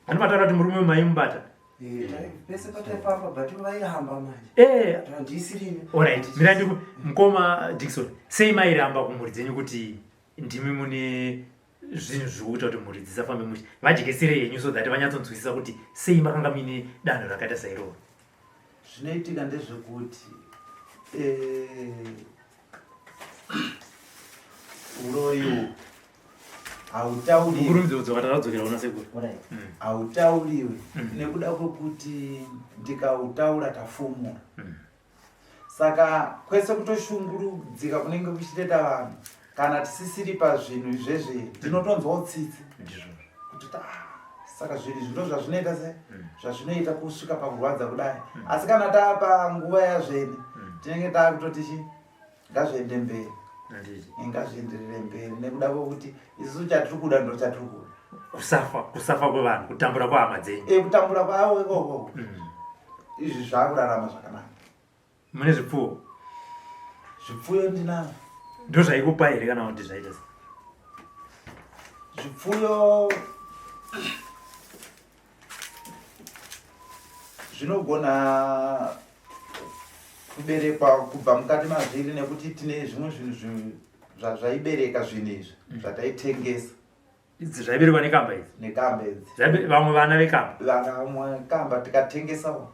Andimataura kuti murume maimubata eh, pese pataifamba but vairamba manje. Eh. Handisirini. Alright, mira ndiku mukoma Dickson, sei mairamba kumhuri dzenyu kuti ndimi mune zvinhu zviri kuita kuti mhuri dzisafambe mushe vadyesere henyu so that vanyatsonzwisisa kuti sei makanga muine danho rakaita sairoro. Zvinoitika ndezvekuti eh, uroyi uhu hautauriwi Kurumidza kudzoka takadzokera kuna sekuru. Hautauriwi nekuda kwekuti ndikautaura tafumura. Saka kwese kutoshungurudzika kunenge kuchitoita vanhu kana tisisiri pazvinhu izvezvi ndinotonzwawo tsitsi kuti saka zvinhu izvi ndo zvazvinoita se zvazvinoita kusvika pakurwadza kudai. Asi kana taapa nguva yazvene tinenge taakutoti chi ngazviende mberi, ngazvienderere mberi nekuda kwekuti isusu chatiri kuda ndo chatiri kuda. Kusafa, kusafa kwevanhu, kutambura kwehama dzenyu. E, kutambura kwavo ikoko. Izvi zvakurarama zvakanaka. Mune zvipfuwo? Zvipfuyo ndinazvo. Ndozvaikupa here kana kuti zvaita sei? Zvipfuyo zvinogona kuberekwa kubva mukati mazviri nekuti tine zvimwe zvinhu zvaibereka zvinhu izvi zvataitengesa. Idzi zvaiberekwa nekamba idzi? Nekamba idzi. Vamwe vana vekamba? Vana vamwe kamba tikatengesawo.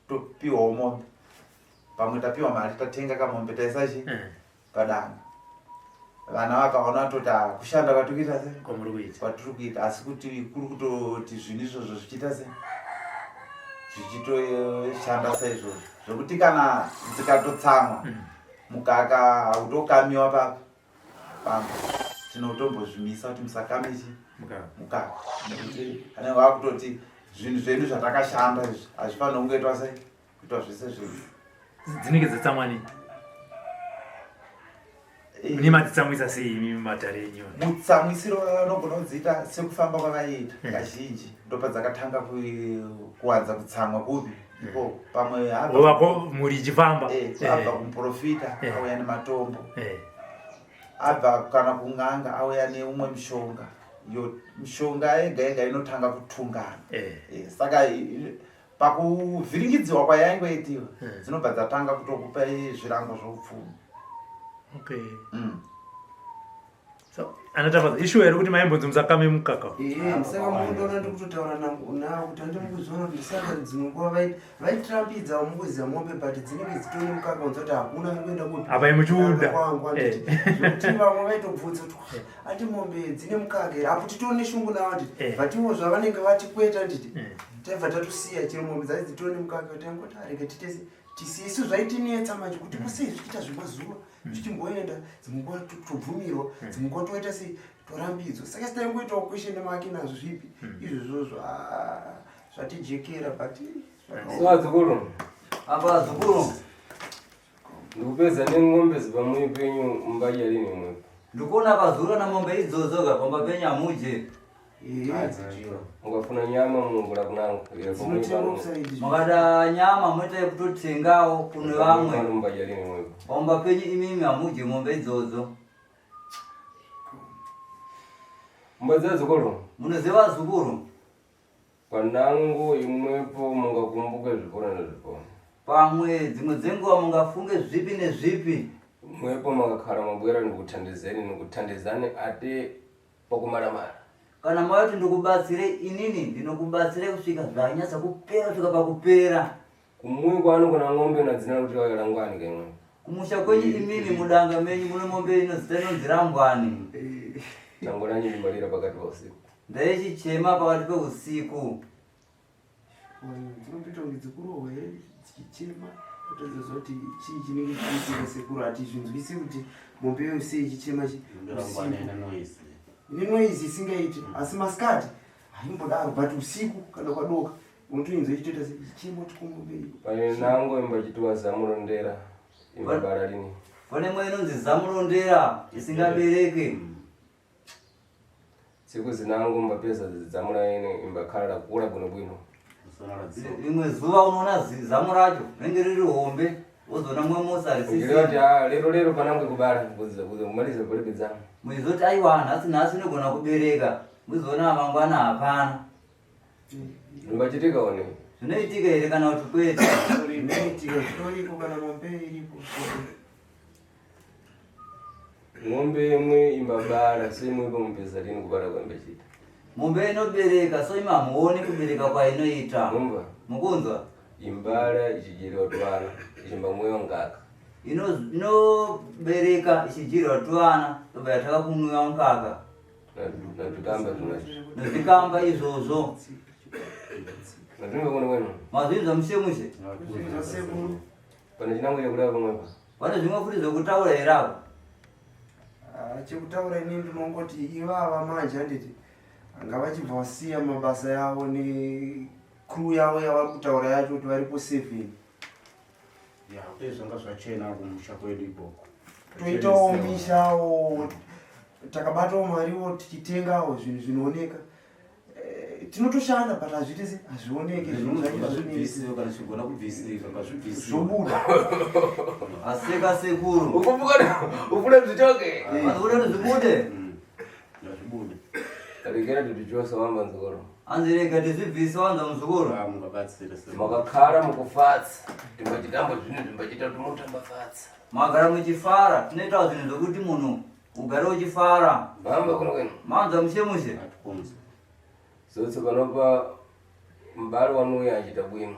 Topiwawo mombe. Pamwe tapiwa mari tatenga kamombe taisa chi padanga. Vana vakaona toti kushanda kwatiri kuita se kwamuri kuita. Kwatiri kuita asi kuti kuri kutoti zvinhu izvozvo zvichiita se zvichitoshanda saizvozvo zvekuti kana dzikatotsamwa mukaka hautokamiwa papa pamba tinotombozvimisa kuti musakame chi mukaka nekuti anenge vakutoti zvinhu zvedu zvatakashanda izvi hazvifanira kungoitwa sei kuitwa zvese zvinhu dzinenge dzatsamwa nei mune madzitsamwisa sei imi mumatare enyu mutsamwisiro vanogona kudziita sekufamba kwavaiita kazhinji ndopadzakatanga kuwanza kutsamwa kupi iko pamwe wako mhuri ichifamba abva kumuprofita auya nematombo abva kana kun'anga auya neumwe mushonga yo mishonga yega yega inotanga kutungana saka pakuvhiringidziwa kwayaingoitiwa dzinobva dzatanga kutokupa zvirango zvoupfumi. Okay. So, anatafaza ishuwa here kuti maimbonzi musakame mukaka Ehe, saka mundoona ndikutotaura navo kuti handi mukuziona kuti saka dzimwe nguva vaitirambidza mukuziva mombe but dzinenge dzitori mukaka unza kuti hakuna ari kuenda kupi Apa imuchiuda. kwangu anditi zvekuti vamwe vaitobvunza kuti ati mombe dzine mukaka here apo titori neshungu navo anditi but ivo zvavanenge vati kwete anditi taibva tatosiya chero mombe dzacho dzitori nemukaka taingoti arege titese tisiye isu zvaitinetsa manje kuti kusei zvichiita zvemazuva zvichimboenda dzimwe nguva tobvumirwa dzimwe nguva toita sei torambidzwa saka sitaingoitawo question mark nazvo zvipi izvozvozvo ah, zvatijekera but So vazukuru, Apa vazukuru, ndikupedza neng'ombe dzepamwe penyu mumbaja rini imwepo. Ndikuona vazukuru na mombe idzodzo ka pamba penyu hamudye. Mukafuna nyama munogura kunango. Mukada nyama moita yekutotengawo kune vamwe. Mumbaja rini imwepo. Pamba penyu imimi hamudye mombe idzodzo. Mumbadziva zukuru. Munoziva vazukuru? Panango imwepo mungakumbuke zvikoro nezvikoro. Pamwe dzimwe dzenguva mungafunge zvipi nezvipi. Mwepo makakhala mabwera ndikuthandizeni ndikuthandizani ate pakumaramara. Kana mauya kuti ndikubatsire inini ndinokubatsira kusvika zvanyatsa kupera kusvika pakupera. Kumuyi kwanu kuna ng'ombe na dzina kuti langwani kemwe. Kumusha kwenyu imimi mudanga menyu mune mombe inozita inonzi Rangwani. Tangoranyi ndimalira pakati pa usiku. Ndaichichema pakati peusiku. Dzinomboita kunge dzikurohwa here dzichichema totozoziva kuti chii chinenge chiitika sekuru hatizvinzwisi kuti mombe iyo sei ichichema usiku. Ine noise isingaiti asi masikati haimbodaro but usiku kana kwadoka unotoinzwa ichitoita se ichichema kuti komombe iyo. Pane nango imbachitiwa zamurondera imbabara rini. Pane imwe inonzi zamurondera isingabereke. Tsiku zinango mbapeza zamulaini imbakhala lakula bwinobwino. Rimwe zuva unoona zamu racho rinenge riri hombe wozoona mumwe musi harisisi. Ndinoti ah lero lero panango kubara kuza kumaliza palibe zamu. Muizoti aiwa nhasi nhasi inogona kubereka muzoona mangwana hapana. Zvingachitika one. Zvinoitika here kana kuti kwete? Zvinoitika zvitoriko kana mombe iripo. Ng'ombe imwe imbabara so imwe pamupeza lini kubara kwembechita. Mombe inobereka so imi hamuoni kubereka kwainoita. Mumva. Mukunzwa? Imbara ichidyirwa twana ichimbamwewa ngaka. Inobereka ichidyirwa twana tobva yataka kunwiwa mukaka. Nazvikamba zvinazvo. Nazvikamba izvozvo. Mazvinzwa kuno kwenu? Mazvinzwa mushe mushe. Mazvinzwa sekuru. Pane chinangwa chekudai pamwepo. Pane zvimwe futi zvekutaura here apo? Ah, chekutaura ini ndinongoti ivava manje handiti ngavachibva vasiya mabasa yavo necrew yavo yavari kutaura yacho kuti varipo seven. Ya, uye zvanga zvachena kumusha kwedu ikoko. Toitawo mishawo takabatawo mariwo tichitengawo zvinhu zvinooneka. Tinotoshanda but hazviite se hazvioneke zvinhu zvacho hazvinetsi. Zvibvisiwe kana chigona kubvisika ngazvibvisiwe. Zvobuda. Aseka sekuru. Ukumbuka ufuna zvitoke. Ufuna kuti zvibude. Ngazvibude. Regera kuti wamba nzukuru. Anzi rega tizvibvise wanza muzukuru. Ah, mungabatsire sekuru. Makakhala mukufatsa. Timbachitamba zvinhu zvimbachita kuti mutamba fatsa. Magara muchifara tinoitawo zvinhu zvokuti munhu ugare uchifara. Mamba kuno kwenu. Manzwa mushe mushe. Atikunzwa. Zotse panopa mbali wanuya achita bwino.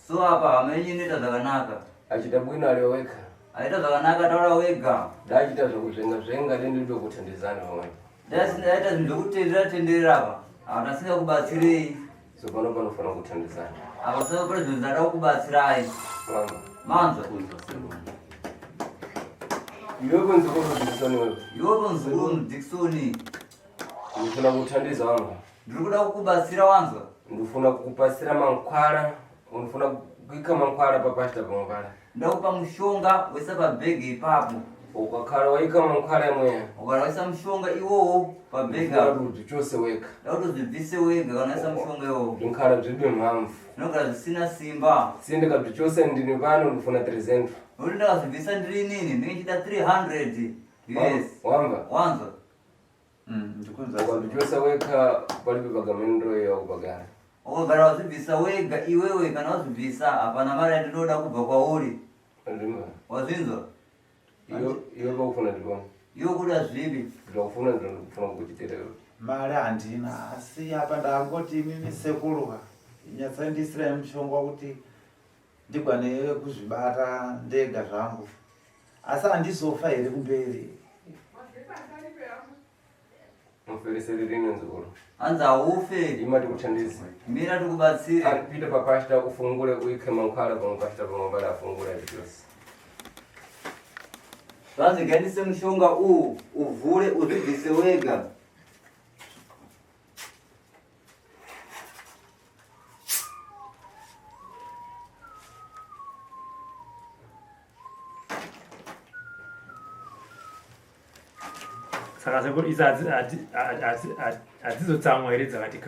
So apa hama yenyu inoita zvakanaka. Achita bwino aliwa wega. Aita zvakanaka taura wega. Dachita zvekuzvenga zvenga dende ndokuthandizana pamwe. Daita zvinhu zvekutenderera tenderera apa. Apa tasingakubatsirei. So pano panofanira kuthandizana. Apa saka pane zvinhu zvada kukubatsirai. Mamba. Manzwa. Kunzwa sekuru. Iwe kunzukuru Dickson wewe. Iwe muzukuru Dickson. Ndifuna kuthandiza wangu. Ndiri kuda kukubatsira wanzwa. Ndifuna kukupasira mankwara. Ndifuna kuika mankwara papashita pamwala. Ndakupa mushonga wese pabhegi ipapo. Ukakhala waika mankwara mweya. Ukakhala waisa mushonga iwowo pabhegi Ndifuna apo. kuti chose wega. Ndakuti uzvibvise wega kana waisa mushonga iwowo. Zvinkhala zvibe mhamvu. Zvinogara zvisina simba. Sindika zvichose ndini pano ndifuna 300. Nokuti ndakazvibvisa ndiri inini ndinge ndichida 300 US. Wamva? Wanzwa? Ndikunzwa. Ukazvichosa wega palibe pagamendo yakupagara. Ukagara wazvibvisa wega iwewe kana wazvibvisa hapana mari yandinoda kubva kwauri. Ndimba. Wazvinzwa? Iyo iyo pakufuna ndipona. Iwe kuda zvipi? Zvakufuna ndinofuna kukuchitira iwe. Mari handina asi apa ndangoti imimi sekuru nyatsandisirai mushonga kuti ndigwane kuzvibata ndega zvangu asi handizofa here kumberi. Mufereseri rino nzukuru. Hanzi haufe. Ima tikuthandize. Mira tikubatsire. Pita papashita ufungure uikhe mankhwala pamwe pashita pamwe bala afungura zvose. Zvanzi gaindise mushonga uwu uvhure uzvibvise wega. Saka sekuru idzi hadzizotsamwa here dzakati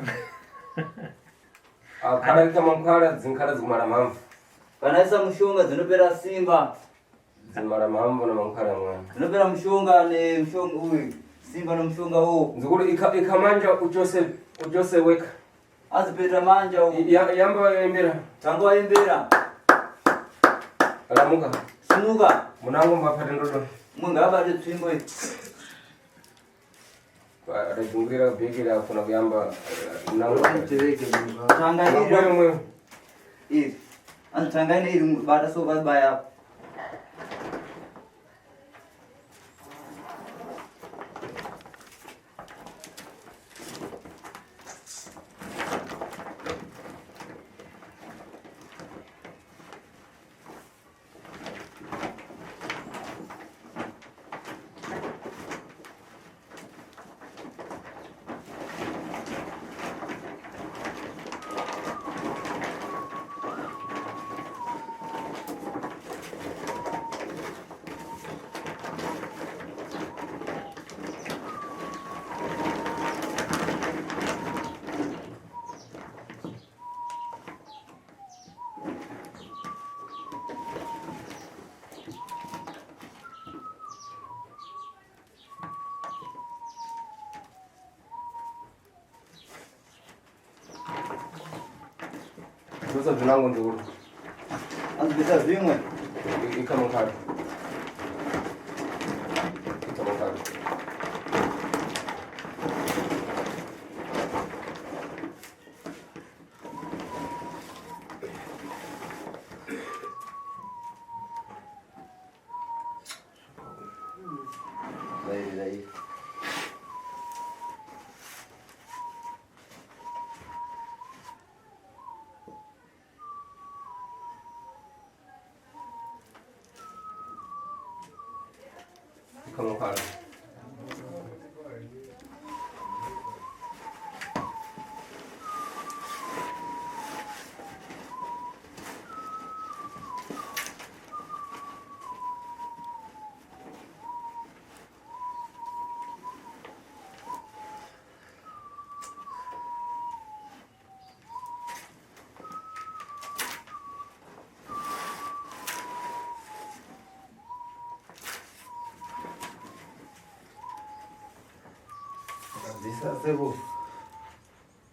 Akhala kama nkhala dzinkhala dzikumala mhamvu. Kana isa mushonga dzinopera simba. Dzimala mhamvu na mankhwala mwana. Dzinopera mushonga nemushonga uyu. Simba nomushonga uwu. Nzukuru ikhamanja uchose uchose weka. Azipeta manja uwu. Yamba waimbira. Tanga waimbira. Ramuka. Simuka. Munango mbapate ndodo. Mumwe ngaabate tsvimbo iyi. Adajungurira bhegi rafuna kuyamba munango. Tanga iri. Mwe. Iri. Anzi tanga ine iri bata so baya apo. Zvose zvinango ndikuru. Anzibvisa zvimwe. Ikha mankhwala. Ikha mankhwala. Vai, vai. Ikha mankhwala. Ndabvisa sekuru.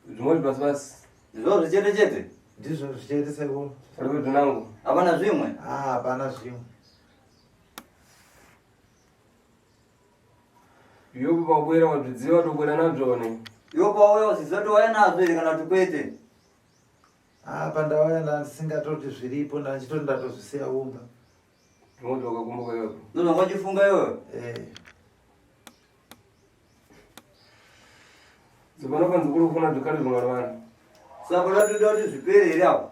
Zvimwe basi basi. Ndizvo zvichete chete. Ndizvo zvichete sekuru. Palibe zvinango. Hapana zvimwe. Ah, hapana zvimwe. Iyopo pabwera wazvidziva tobwera nadzvone. Iwe pauya uziziva kuti wauya nazvo here kana kuti kwete. Ah, pandauya ndandisingatoti zviripo ndandichitoti ndatozvisiya kumba. Zvimwe wakakumbuka iyopo. Ndozvanga uchifunga iwewe. Eh. Tsopano panzukuru kufuna zvikhale zvimwana. Saka unotoda kuti zvipere here apo?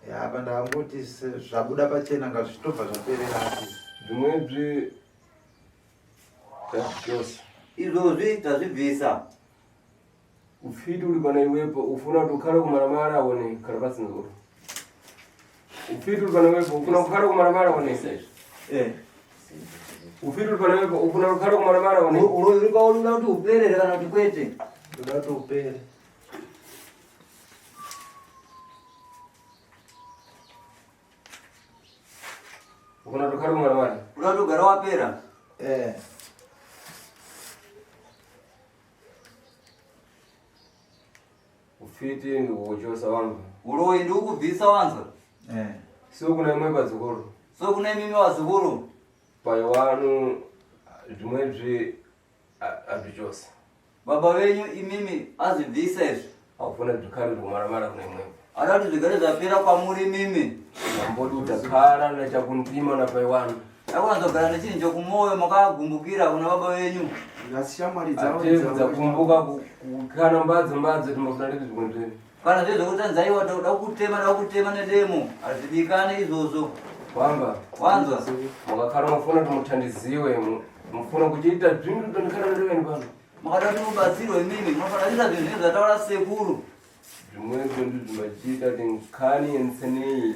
Ya, apa ndangoti zvabuda pachena ngazvitobva zvaperera asi. Zvimwebzi tazvichosa. Izvozvi tazvibvisa. Ufiti uri pana iwepo ufuna kuti ukhale kumalamala awone khala pasi nzukuru. Ufiti uri pana iwepo ufuna kukhale kumalamala awone. Eh. Ufiti uri pana iwepo ufuna kukhale kumalamala awone. Uri paunoda kuti upere here kana kuti kwete? Ndoda kuti upere. Ufuna kuti ukhale kumalamala. Unoda kuti ugare wapera? Eh. Ufiti ndikukuchosa wamva. Uroyi ndikukubvisa wanzwa. Eh. So kuna imwe padzukuru. So kuna imimi wazukuru. Pai wanu Zvimwezvi azvichose. Baba venyu imimi azvibvisa izvi. Akufuna zvikhale zvikumaramara kuna imwepo. Ada kuti zvigare zvapera kwamuri imimi. Ambodi utakhala nachakuntima napaiwanu. Akuwanzogara nechinhu chokumwoyo makagumbukira kuna baba venyu. Asi shamwari dzavo Atebvu dzakumbuka kukhana mbadzo mbadzo timbofuna nditi zvimwe zvinhu. Kana zviri zvekuti anzaiwa da kutema da kutema nedemo hazvidikane izvozvo. Kwamba Wanzwa? mukakhala mufuna kuti muthandiziwe mufuna kuchiita zvinhu tondikhala ndeveni pano. Makada kuti mubatsirwe imimi munofanira kuita zvinhu zvinenge zvataura sekuru. Zvimwezvo ndizvo zvimachiita kuti nkhani yenseneyi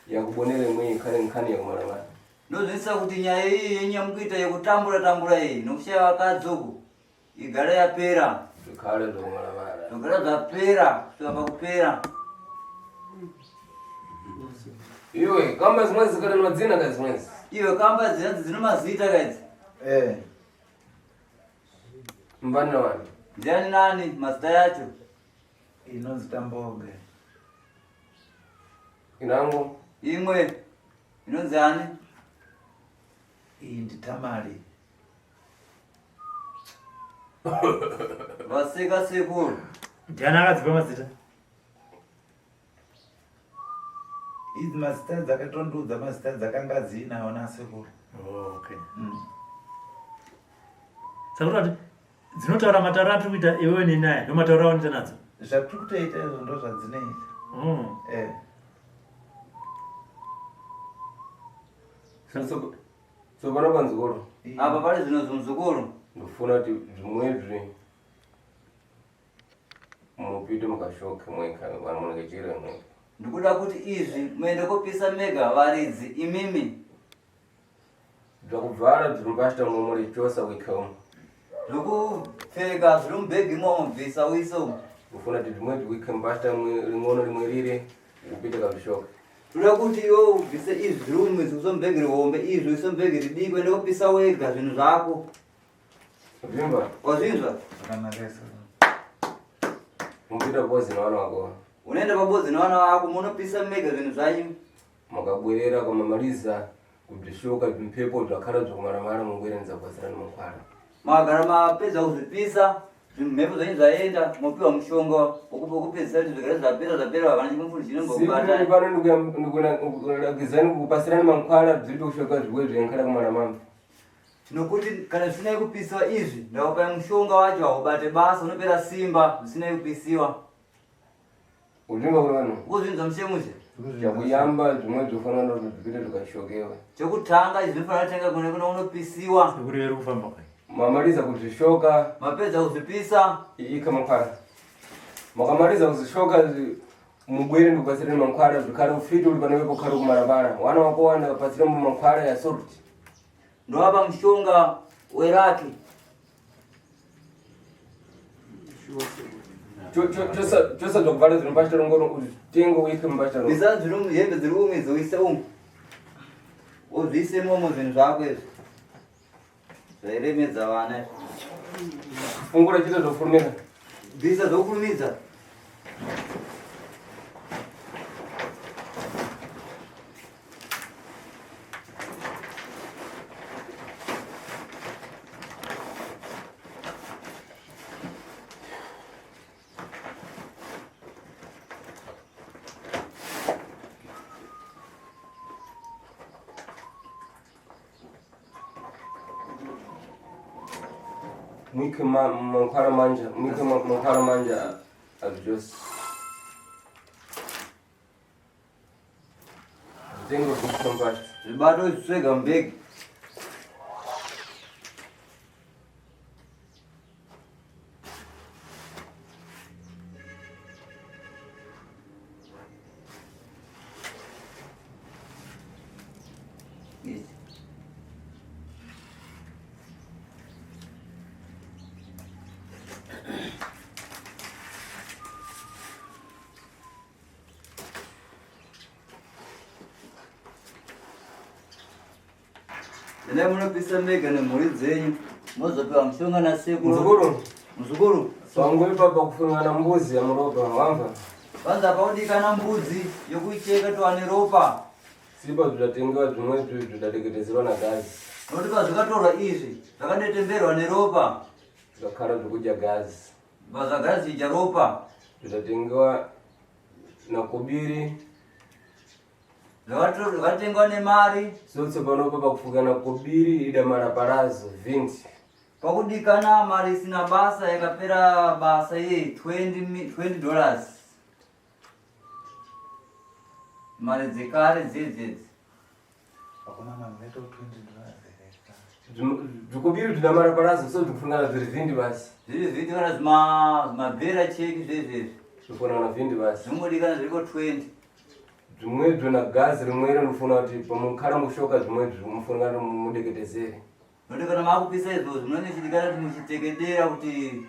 yakubonere mweyi ikhale nkhani yakumaramara. Ndozvinisa kuti nyaya iyi yenyamukuita yekutambura tambura iyi nokushaya vakadzi uku igare yapera. Zvikhale zvakumaramara. Zvogara zvapera kusvika pakupera. Iwe kamba zimwe zikale madzina ka zimwezi. Iwe kamba dzinanzi dzine mazita kaidzi. Eh. Mbana wani. Ndiani nani mazita yacho? Inonzi Tamboge. Inango. Imwe inonzi ani? Iyi ndiTamari. Vaseka sekuru. Ndiani akadzipa mazita? Idzi mazita dzakatondiudza mazita dzakanga dziinawo nasekuru. Oh, okay. Saka kuti dzinotaura matauro atiri kuita iwewe neni aya ndomatauro awanoita nadzo. Zvatiri kutoita izvo ndozvadzinoita. Eh. So pano panzikoro. Apa pari zvino muzukuru. Ndofuna kuti zvimwezvi mupite mukashoke mweka vanhu munenge chire mweka. Ndikuda kuti izvi muende kopisa mega varidzi imimi. Zvakubvara zviri mupashita mumwe chosa wika umu. Zvokupfeka zviri mubhegi imomo bvisa uise umu. Ndofuna kuti zvimwezvi wike mupashita ring'ono rimwe rire upite kazvishoke. Toda kuti iwe ubvise izvi zviri umwedzi uise mubhegi rihombe izvi uise mubhegi ridiki uende kopisa wega zvinhu zvako. Zvimba. Wazvinzwa? Zvakanaka izvo. Mupita bozi nevana vako. Unoenda pabozi nevana vako munopisa mega zvinhu zvanyu. Makabwerera kwamamaliza kubvishoka zvimpepo zvakhala zvakumaramara mungwerenza kwasira nemankwara. Makagara mapedza kuzvipisa zvimhepo zvenyu zvaenda mopiwa mushonga wokupedzisa kuti zvigare zvapera zvapera havana chimufuri chinombokubata. Pano ndikulagidzani kupasirani mankwara zviri kushoka zviwe zvenkhala kumaramara. Nokuti kana zvisinai kupisiwa izvi ndakupai mushonga wacho haubate basa unopera simba zvisinai kupisiwa. Uzvinzwa kuri vanhu? Ukuzvinzwa mushe mushe? Chakuyamba zvimwe zvofanira kuti zvipite zvikashokewa. Chekutanga izvi zvinofanira kutenga kune kuna unopisiwa. Sekuru iri kufamba kai. Mamaliza kuzvishoka. Mapedza kuzvipisa. Ika mankwara. Makamaliza kuzvishoka mubwere ndikubatsire mankwara zvikare ufiti uri pane wepo kare kumarabara. Wana wako wanda batsire mankwara ya salt. Ndovapa mushonga weraki. Chosa zvokuvhara zviri mupashita rongoro utenge uike mupashita rongoro. Bvisa zviri hembe dziri umwe uise umu. Wobvise imomo zvinhu zvako izvi. Zvairemedza vana izvi. Fungura chete zvofurumira. Bvisa zvokurumidza. Mwike mankhwala manja, mwike mankhwala manja azvose. Zvitengo zvekufamba. Zvibato zvega mubhegi. Endai munopisa mega nemhuri dzenyu mozopiwa mushonga nasekuru. Muzukuru. Muzukuru. Pangu ipapa kufungana mbuzi yamuropa wamva. Vanza paudikana mbudzi yokuicheka towane ropa. Sipa zvidatengewa zvimwe zvidateketezerwa nagazi. Nokuti pazvikatorwa izvi zvakadetemberwa neropa. Zvakara zvekudya gazi. Pazvagara zvichidya ropa. Zvidatengewa nakobiri. Zvakatengwa nemari. So tsopanopa pakufukana kobiri ida maraparazo 20. Pakudikana mari isina basa yakapera basa iye 20 dollars. Mari dzekare dzedzedzi. Zvikobiri zvina maraparazo so zvikufungana zviri vhindi basi. Zviri vhindi kana zvimabhera cheki zvezvezvi. Zvifanana vhindi basi. Zvingodikana zviriko 20. Zvimwebyo nagazi rimwe rinofuna kuti pamukara mushoka zvimwebyo mufunga mudeketezere. Nokuti kana makupisa izvozvo munenge muchidikana kuti muchiteketera kuti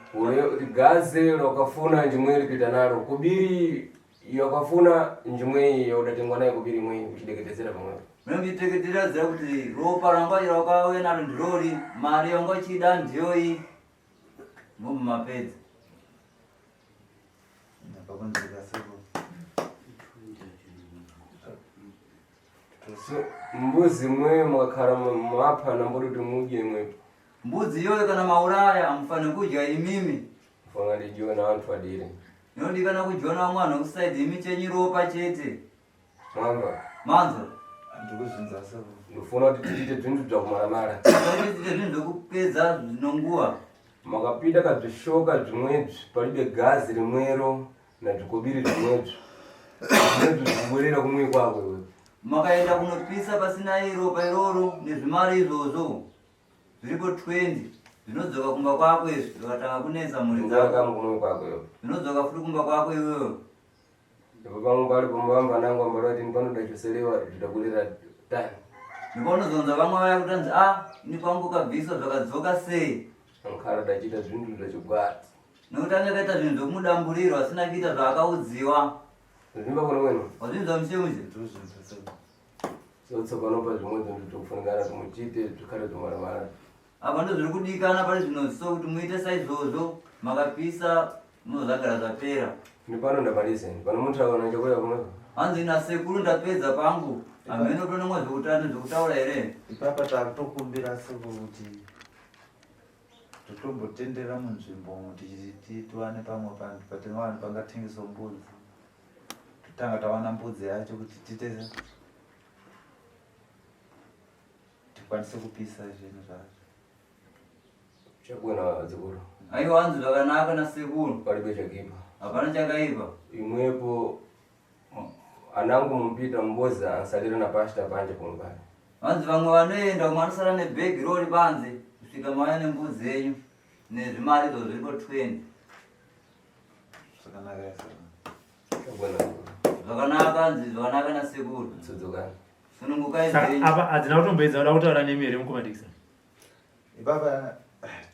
kuti gazi rakafuna njimwe rikuita naro kubiri yakafuna njimwe yaudatengwa nayo kubiri imwe uchideketezera pamwepo. Munenge muchiteketera zira kuti ropa ranga rakauya naro ndirori, mari yanga uchida ndiyoyi, mobva mapedza. So mbuzi mwe mukakhala mwapha namboti kuti mudye mwepo. Mbudzi iyoyo kana mauraya hamufaniri kudya imimi. Mufana ndidyiwe navantu vadiri. Inodikana kudyiwa navamwe vanhu vekusaidhi imi chenyu ropa chete. Mwamva. Manzwa. Ndikuzvinza seko. Ndofuna kuti tiite zvinhu zvakumaramara. Tiite zvinhu zvekupedza zvinonguva. Makapinda kadzvishoka zvimwebzi palibe gazi rimwero nadzvikobiri zvimwebzi. Zvimwebzi zvikuborera kumwe kwako iwe. Makaenda kunopisa pasina iropa iroro nezvimari izvozvo zviripo 20 zvinodzoka kumba kwako izvi zvikatanga kunetsa mhuri dzako. Kumwe kwako iwe. Zvinodzoka futi kumba kwako iwewe. Ndipo pamwe pari pomuvamba nangu ambara kuti panoda choselewa zvidakurira tani. Ndipo unozonza vamwe vaya kuti anzi ah ini kwangu kabviswa zvakadzoka sei. Ankara dachiita zvinhu zvachigwati. Nekuti anga akaita zvinhu zvekumudamburirwa asina kuita zvaakaudziwa. Zvimba kuno wenu. Wazvinzwa mushe mushe. So tsopano pa zvimwe zvinhu zvikufunikana kuti muchiite zvikhale zvomaramara. Apa ndozviri kudikana pari zvino so kuti muite saizvozvo makapisa munozvagara zvapera. Ndipano ndamaliza ini. Pano munthu akaona chakuya kumwe. Hanzi nasekuru ndapedza pangu. Hameno tonomwa zvekutani zvekutaura here? Ipapa takutokumbira sekuru kuti totombotendera munzvimbo umu tichiti tiwane pamwe panhu patingawana pangatengeswa mbudzi. Totanga tawana mbudzi yacho kuti tiite tikwanise kupisa zvinhu zvacho. Chakuona vadzukuru. Aiwa hanzi zvakanaka nasekuru. Palibe chakipa. Hapana chakaipa. Imwepo anangu mumpita mboza ansalira na pasta panje pomwe pale. Vanzi vamwe vanoenda umwe anosara nebhegi rori panze kusvika mauya nembudzi yenyu nezvimari izvo zviripo 20. Zvakanaka yasa. Zvakanaka hanzi zvakanaka nasekuru. Tsudzukani. Sunungukai Saka zvenyu. apa hadzina kutomboedza kuda kutaura nemi here mukoma Dickson? Ipapa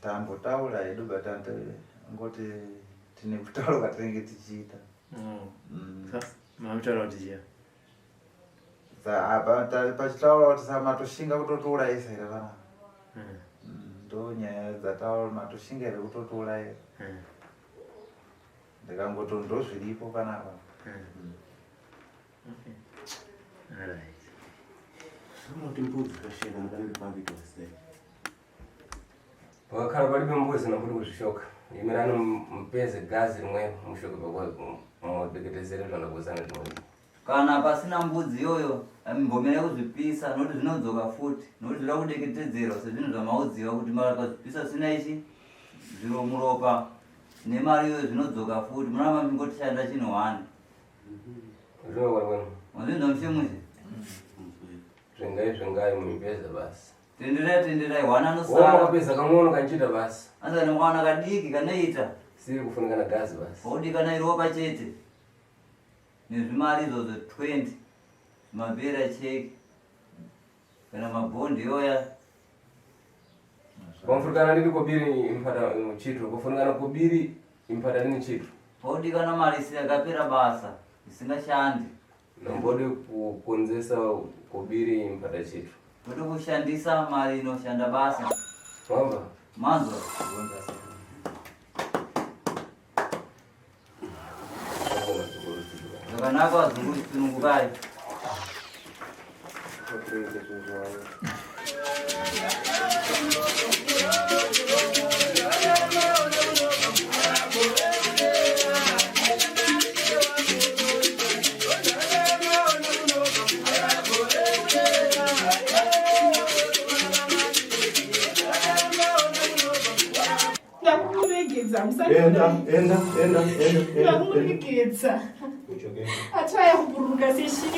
tambotaura hedu but ngoti tine kutaura kwatinenge tichiita. Mamutaura kuti chiya. Apa pachitaura kuti sa matoshinga kutotiurayisa here vana. Ndo nyaya dzataura matoshinga here kutotiurayisa. Ndikangoti ndozviripo panapa. Okay. All right. Kuti mbudzi kasheka panenge pakuitwa sei? Pakakhala palibe mbuzi nakuti kuzvishoka. Imirani mupeze gazi rimwe mushoke pakwa mudeketezere zvandakuzana zvimwe. Kana pasina mbudzi iyoyo mbomera kuzvipisa nokuti zvinodzoka futi nokuti zvinoda kudeketedzerwa sezvinhu zvamaudziwa kuti makazvipisa zvisina ichi zviro muropa nemari iyoyo zvinodzoka futi munoramba muchingotishanda chinhu one. Wazvinzwa mushe mushe? Zvengai zvengai muipeza basi. Tenderai tenderai hwana anosara. Woma kapeza kamwe kanchita basi. Anzi kana mwana kadiki kanoita. Siri kufunikana gazi basi. Paudikana iropa chete. Nezvimari izvozvo 20. Mabhera cheki. Kana mabhondi yoya. Pamfurikana lini kobiri impata chitro, kufunikana kobiri impata lini chitro. Paudikana mari isingakapera basa, isingashandi. Nambode kukonzesa kobiri impata chitro. Kwete kushandisa mari inoshanda basa. Mwamba? Manzwa. Zvakanaka vazungu sunungukai. Kurege zvinhu zvavo. Ndakuregedza Enda, enda, enda, enda, enda. Ndakuregedza. Atwaya kubururuka seshiri.